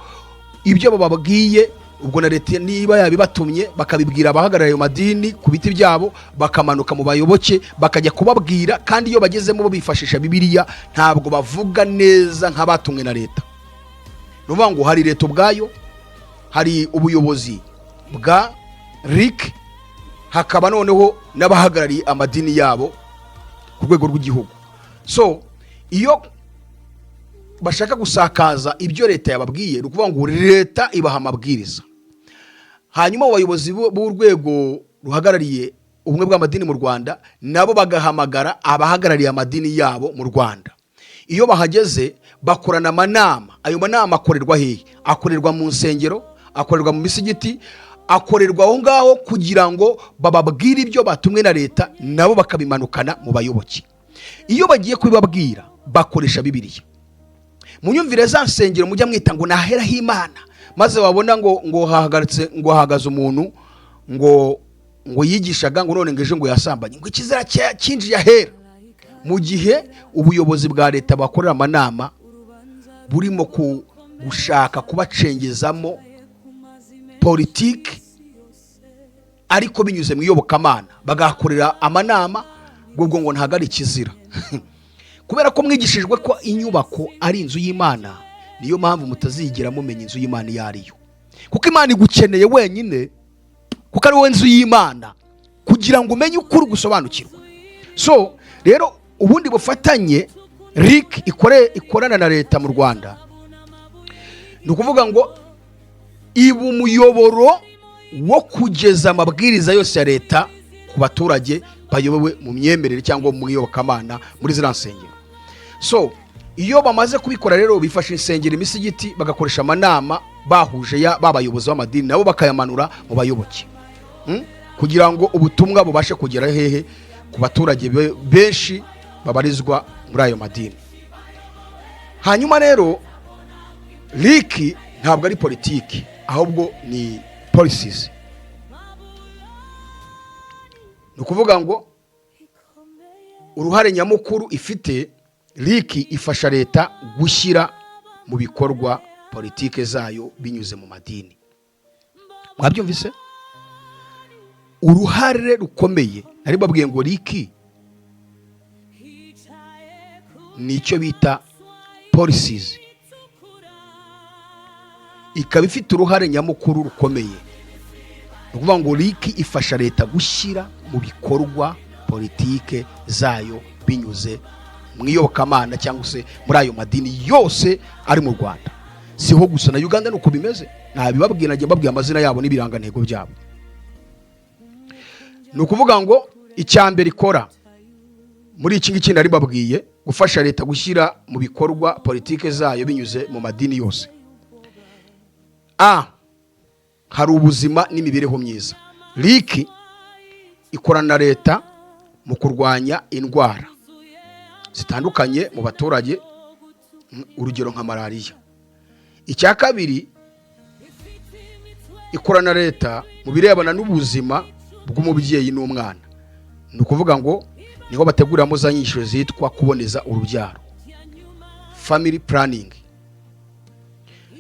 ibyo bababwiye Ubwo na leta niba yabibatumye, bakabibwira abahagarariye ayo madini ku biti byabo, bakamanuka mu bayoboke, bakajya kubabwira. Kandi iyo bagezemo bo bifashisha Bibiliya, ntabwo bavuga neza nk'abatumwe na leta. Ni ukuvuga ngo hari leta ubwayo, hari ubuyobozi bwa RIC, hakaba noneho n'abahagarariye amadini yabo ku rwego rw'igihugu. So iyo bashaka gusakaza ibyo leta yababwiye, ni ukuvuga ngo leta ibaha amabwiriza, hanyuma abo bayobozi b'urwego ruhagarariye ubumwe bw'amadini mu Rwanda nabo bagahamagara abahagarariye amadini yabo mu Rwanda. Iyo bahageze bakorana amanama. Ayo manama akorerwa hehe? Akorerwa mu nsengero, akorerwa mu misigiti, akorerwa aho ngaho kugira ngo bababwire ibyo batumwe na leta, nabo bakabimanukana mu bayoboke. Iyo bagiye kubibabwira bakoresha Bibiliya. Munyumvire, za nsengero mujya mwita ngo naheraho Imana, maze wabona ngo hahagaritse, ngo hahagaze umuntu ngo yigishaga, ngo none ngo ejo ngo yasambanye, ngo ikizira cyinjiye ahera, mu gihe ubuyobozi bwa leta bakorera amanama burimo gushaka kubacengezamo politiki, ariko binyuze mu iyobokamana. Bagakorera amanama ngo ntabwo ari ikizira, kubera ko mwigishijwe ko inyubako ari inzu y'Imana. Niyo mpamvu mutazigera mumenya inzu y'Imana iyo ari yo, kuko Imana igukeneye wenyine, kuko ari wowe nzu y'Imana, kugira ngo umenye ukuri, gusobanukirwa. So rero ubundi bufatanye RIC ikorana na leta mu Rwanda, ni ukuvuga ngo iba umuyoboro wo kugeza amabwiriza yose ya leta ku baturage bayobowe mu myemerere cyangwa mu iyobokamana muri ziriya nsengero. So iyo bamaze kubikora rero, bifasha insengero, imisigiti, bagakoresha amanama bahuje ya ba bayobozi b'amadini, nabo bakayamanura mu bayoboke, Kugira ngo ubutumwa bubashe kugera hehe? Ku baturage benshi babarizwa muri ayo madini. Hanyuma rero RIC ntabwo ari politiki, ahubwo ni policies. Ni ukuvuga ngo uruhare nyamukuru ifite RIC, ifasha leta gushyira mu bikorwa politike zayo binyuze mu madini. Mwabyumvise uruhare rukomeye nari babwiye ngo RIC ni icyo bita policies, ikaba ifite uruhare nyamukuru rukomeye. Ni ukuvuga ngo RIC ifasha leta gushyira mu bikorwa politike zayo binyuze mu iyobokamana cyangwa se muri ayo madini yose ari mu Rwanda. Siho gusa, na Uganda ni uko bimeze. Ntabibabwira, najya mbabwira amazina yabo n'ibirangantego byabo. Ni ukuvuga ngo icya mbere ikora muri iki ngiki nari mbabwiye, gufasha leta gushyira mu bikorwa politike zayo binyuze mu madini yose. A hari ubuzima n'imibereho myiza. RIC ikorana na leta mu kurwanya indwara zitandukanye mu baturage, urugero nka malariya. Icya kabiri, ikorana na leta mu birebana n'ubuzima bw'umubyeyi n'umwana. Ni ukuvuga ngo niho bateguriramo za nyigisho zitwa kuboneza urubyaro, family planning.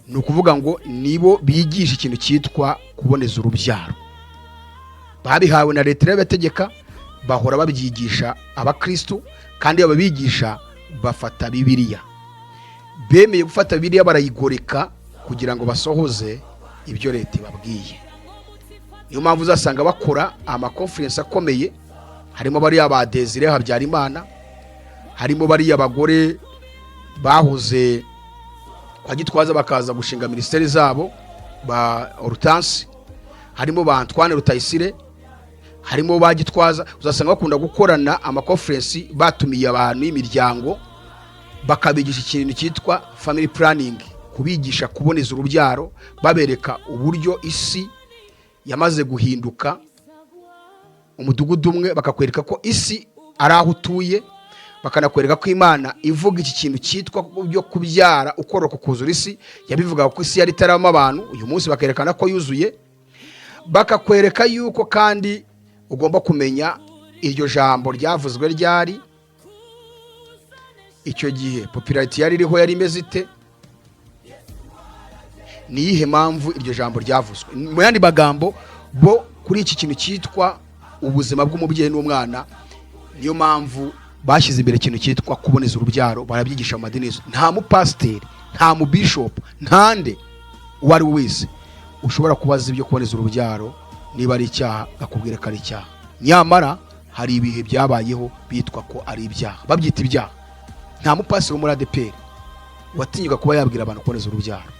Ni ukuvuga ngo nibo bigisha ikintu cyitwa kuboneza urubyaro. Babihawe na leta irabibategeka, bahora babyigisha abakristu. Kandi iyo babigisha bafata Bibiliya, bemeye gufata Bibiliya barayigoreka kugira ngo basohoze ibyo leta ibabwiye. Niyo mpamvu uzasanga bakora amakonferensi akomeye, harimo bariya ba Desire Habyarimana, harimo bariya bagore bahoze kwa Gitwaza bakaza gushinga minisiteri zabo, ba Hortense, harimo ba Antoine Rutayisire, harimo ba Gitwaza. Uzasanga bakunda gukorana amakonferensi, batumiye abantu y'imiryango, bakabigisha ikintu cyitwa family planning, kubigisha kuboneza urubyaro, babereka uburyo isi yamaze guhinduka umudugudu umwe, bakakwereka ko isi ari aho utuye, bakanakwereka ko Imana ivuga iki kintu cyitwa byo kubyara ukoroka kuzura isi, yabivugaga ko isi yari itarabamo abantu. Uyu munsi bakerekana ko yuzuye. Bakakwereka yuko kandi ugomba kumenya iryo jambo ryavuzwe ryari, icyo gihe popularity yari iriho yari imeze ite. Ni iyihe mpamvu iryo jambo ryavuzwe? Mu yandi magambo, bo kuri iki kintu cyitwa ubuzima bw'umubyeyi n'umwana, niyo mpamvu bashyize imbere ikintu cyitwa kuboneza urubyaro, barabyigisha mu madini yose. Nta mupasiteri, nta mubishopu, ntande uwo ari we wese ushobora kubaza ibyo kuboneza urubyaro niba ari icyaha, akakubwira ko ari icyaha. Nyamara hari ibihe byabayeho bitwa ko ari ibyaha, babyita ibyaha. Nta mupasiteri wo muri ADEPR watinyuka kuba yabwira abantu kuboneza urubyaro.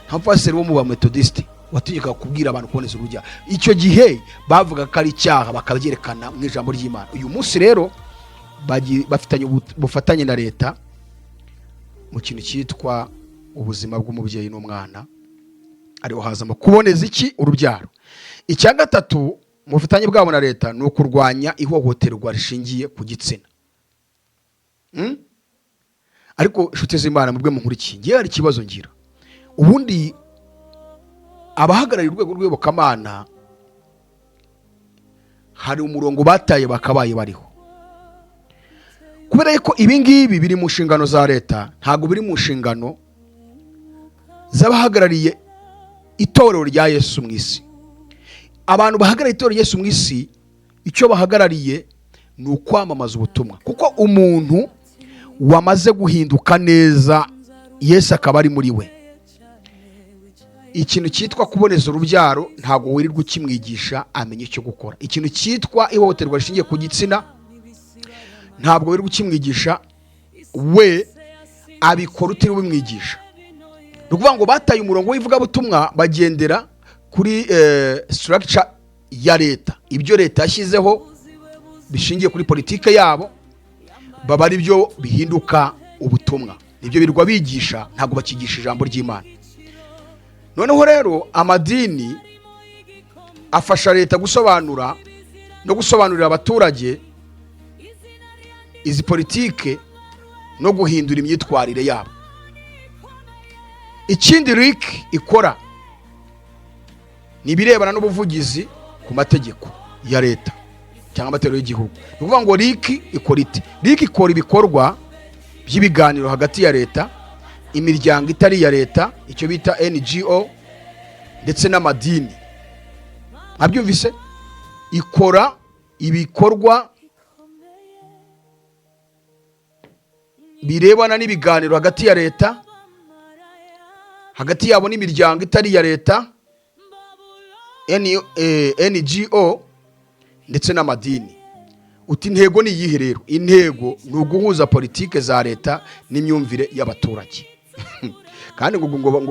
Nta mupasiteri wo mu bametodisite watinyuka kubwira abantu kuboneza urubyaro. Icyo gihe bavuga ko ari icyaha, bakabyerekana mu ijambo ry'Imana. Uyu munsi rero bafitanye ubufatanye na leta mu kintu cyitwa ubuzima bw'umubyeyi n'umwana, ariho hazamo kuboneza iki? Urubyaro. Icya gatatu mu bufatanye bwabo na leta ni ukurwanya ihohoterwa rishingiye ku gitsina. Ariko inshuti z'Imana, mubwe munkurikiye, ngewe hari ikibazo ngira. Ubundi abahagarariye urwego rw'iyobokamana hari umurongo bataye bakabaye bariho, kubera ko ibi ngibi biri mu nshingano za leta, ntabwo biri mu nshingano z'abahagarariye itorero rya Yesu mu isi. Abantu bahagarariye itorero rya Yesu mu isi, icyo bahagarariye ni ukwamamaza ubutumwa, kuko umuntu wamaze guhinduka neza, Yesu akaba ari muri we, ikintu cyitwa kuboneza urubyaro ntabwo wirirwa ukimwigisha, amenya icyo gukora. Ikintu cyitwa ihohoterwa rishingiye ku gitsina ntabwo wirirwa ukimwigisha, we abikora utiriwe ubimwigisha. Ni ukuvuga ngo bataye umurongo w'ivugabutumwa, bagendera kuri structure ya leta. Ibyo leta yashyizeho bishingiye kuri politike yabo baba ari byo bihinduka ubutumwa, nibyo birirwa bigisha, ntabwo bakigisha ijambo ry'Imana. Noneho rero amadini afasha leta gusobanura no gusobanurira abaturage izi politike no guhindura imyitwarire yabo. Ikindi RIC ikora ni ibirebana n'ubuvugizi ku mategeko ya leta cyangwa amategeko y'igihugu. Ni ukuvuga ngo RIC ikora ite? RIC ikora ibikorwa by'ibiganiro hagati ya leta, imiryango itari iya leta, icyo bita NGO, ndetse n'amadini. Mwabyumvise? Ikora ibikorwa birebana n'ibiganiro hagati ya leta, hagati yabo n'imiryango itari iya leta, NGO ndetse n'amadini. Uti intego ni iyihe rero? Intego ni uguhuza politike za leta n'imyumvire y'abaturage. Kandi ngo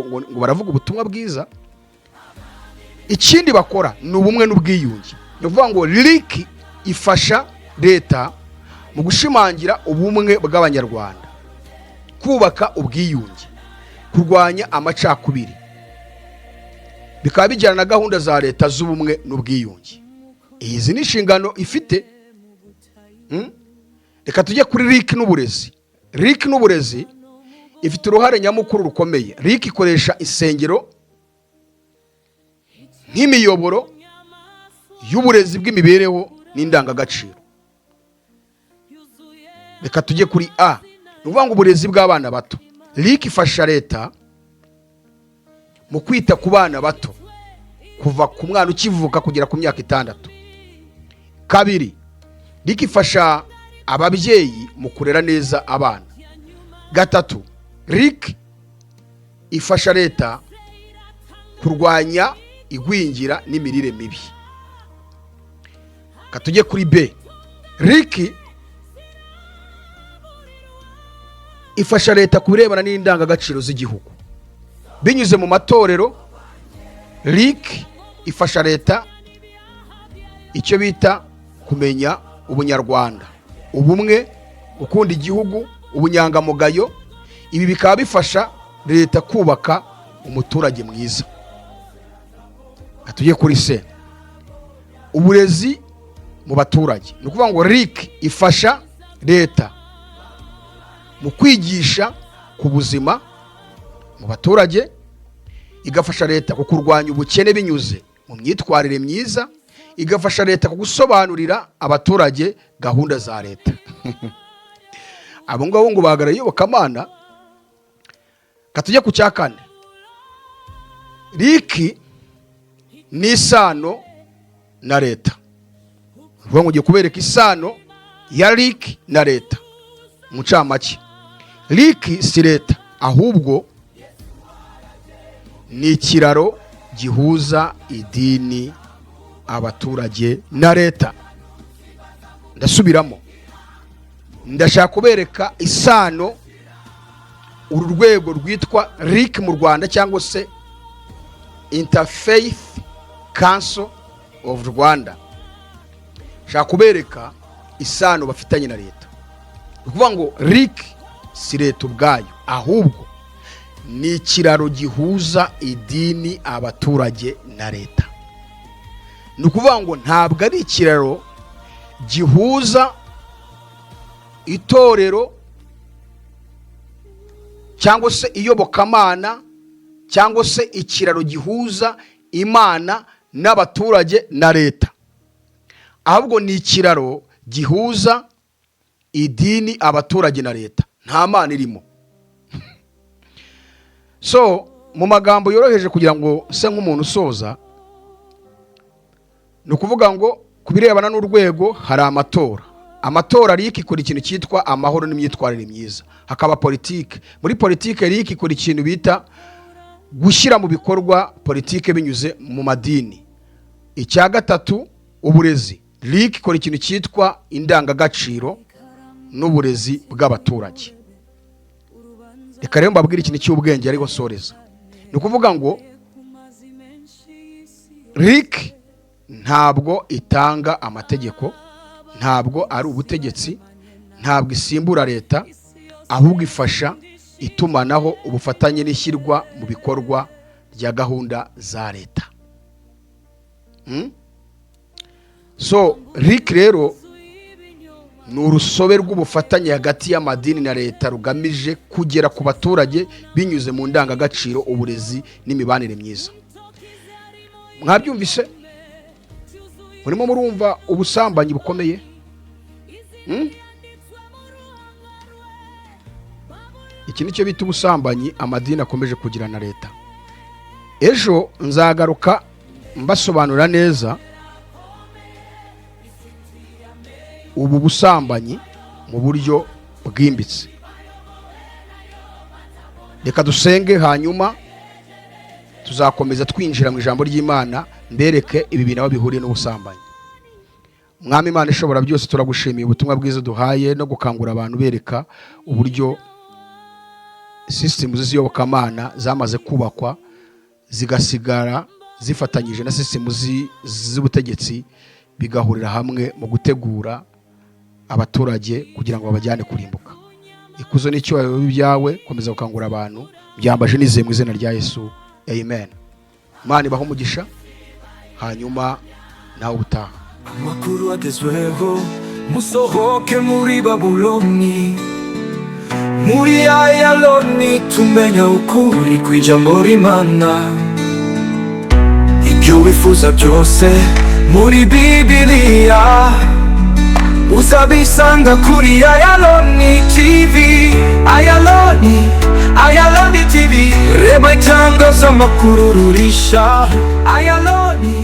baravuga ubutumwa bwiza. Ikindi bakora ni ubumwe n'ubwiyunge. Ni ukuvuga ngo RIC ifasha leta mu gushimangira ubumwe bw'Abanyarwanda, kubaka ubwiyunge, kurwanya amacakubiri, bikaba bijyana na gahunda za leta z'ubumwe n'ubwiyunge. Izi ni inshingano ifite. Reka tujye kuri RIC n'uburezi. RIC n'uburezi ifite uruhare nyamukuru rukomeye. RIC ikoresha insengero nk'imiyoboro y'uburezi bw'imibereho n'indangagaciro. Reka tujye kuri A. Ni ukuvuga ngo uburezi bw'abana bato. RIC ifasha leta mu kwita ku bana bato kuva ku mwana ukivuka kugera ku myaka 6. Kabiri, RIC ifasha ababyeyi mu kurera neza abana. Gatatu, RIC ifasha leta kurwanya igwingira n'imirire mibi. Reka tujye kuri B. RIC ifasha leta ku birebana n'indangagaciro z'igihugu binyuze mu matorero. RIC ifasha leta icyo bita kumenya ubunyarwanda, ubumwe, gukunda igihugu, ubunyangamugayo. Ibi bikaba bifasha leta kubaka umuturage mwiza. Reka tujye kuri C, uburezi mu baturage. Ni ukuvuga ngo RIC ifasha leta mu kwigisha ku buzima mu baturage, igafasha leta ku kurwanya ubukene binyuze mu myitwarire myiza, igafasha leta ku gusobanurira abaturage gahunda za leta. Abo ngabo ngo bahagarariye iyobokamana. Reka tujye ku cya kane. RIC ni isano na leta. Uvuga ngo ugiye kubereka isano ya RIC na leta. Mu ncamake, RIC si leta, ahubwo ni ikiraro gihuza idini, abaturage na leta. Ndasubiramo, ndashaka kubereka isano uru rwego rwitwa RIC mu Rwanda, cyangwa se Interfaith Council of Rwanda, nshaka kubereka isano bafitanye na leta. Ni ukuvuga ngo RIC si leta ubwayo, ahubwo ni ikiraro gihuza idini, abaturage na leta. Ni ukuvuga ngo ntabwo ari ikiraro gihuza itorero cyangwa se iyobokamana, cyangwa se ikiraro gihuza Imana n'abaturage na leta, ahubwo ni ikiraro gihuza idini, abaturage na leta. Nta Mana irimo. So mu magambo yoroheje, kugira ngo se nk'umuntu usoza, ni ukuvuga ngo ku birebana n'urwego hari amatora. Amatora, RIC ikora ikintu cyitwa amahoro n'imyitwarire myiza. Hakaba politike. Muri politike, RIC ikora ikintu bita gushyira mu bikorwa politike binyuze mu madini. Icya gatatu, uburezi. RIC ikora ikintu cyitwa indangagaciro n'uburezi bw'abaturage. Reka rero mbabwire ikintu cy'ubwenge ariko nsoreza. Ni ukuvuga ngo RIC ntabwo itanga amategeko, ntabwo ari ubutegetsi, ntabwo isimbura leta, ahubwo ifasha itumanaho, ubufatanye n'ishyirwa mu bikorwa rya gahunda za leta. So RIC rero ni urusobe rw'ubufatanye hagati y'amadini na leta, rugamije kugera ku baturage binyuze mu ndangagaciro, uburezi n'imibanire myiza. Mwabyumvise? Murimo murumva ubusambanyi bukomeye? Iki nicyo bita ubusambanyi amadini akomeje kugira na leta. Ejo nzagaruka mbasobanura neza ubu busambanyi mu buryo bwimbitse. Reka dusenge, hanyuma tuzakomeza twinjira mu ijambo ry'Imana, mbereke ibi bintu aho bihuriye n'ubusambanyi. Mwami Imana ishobora byose, turagushimiye ubutumwa bwiza duhaye no gukangura abantu, bereka uburyo sisitemu z'iyobokamana zamaze kubakwa, zigasigara zifatanyije na sisitemu z'ubutegetsi, bigahurira hamwe mu gutegura abaturage kugira ngo babajyane kurimbuka. Ikuzo n'icyubahiro byawe. Komeza gukangura abantu. Byambaje nizeye mu izina rya Yesu, amen. Imana ibahe umugisha. Hanyuma nawe ubutaha. Amakuru agezweho, musohoke muri Babuloni. Muri Ayaloni tumenya ukuri kw'ijambo ry'Imana. Ibyo wifuza byose muri Bibiliya uzabisanga kuri Ayaloni TV. Ayaloni, Ayaloni TV. Reba itangazamakuru rurisha Ayaloni.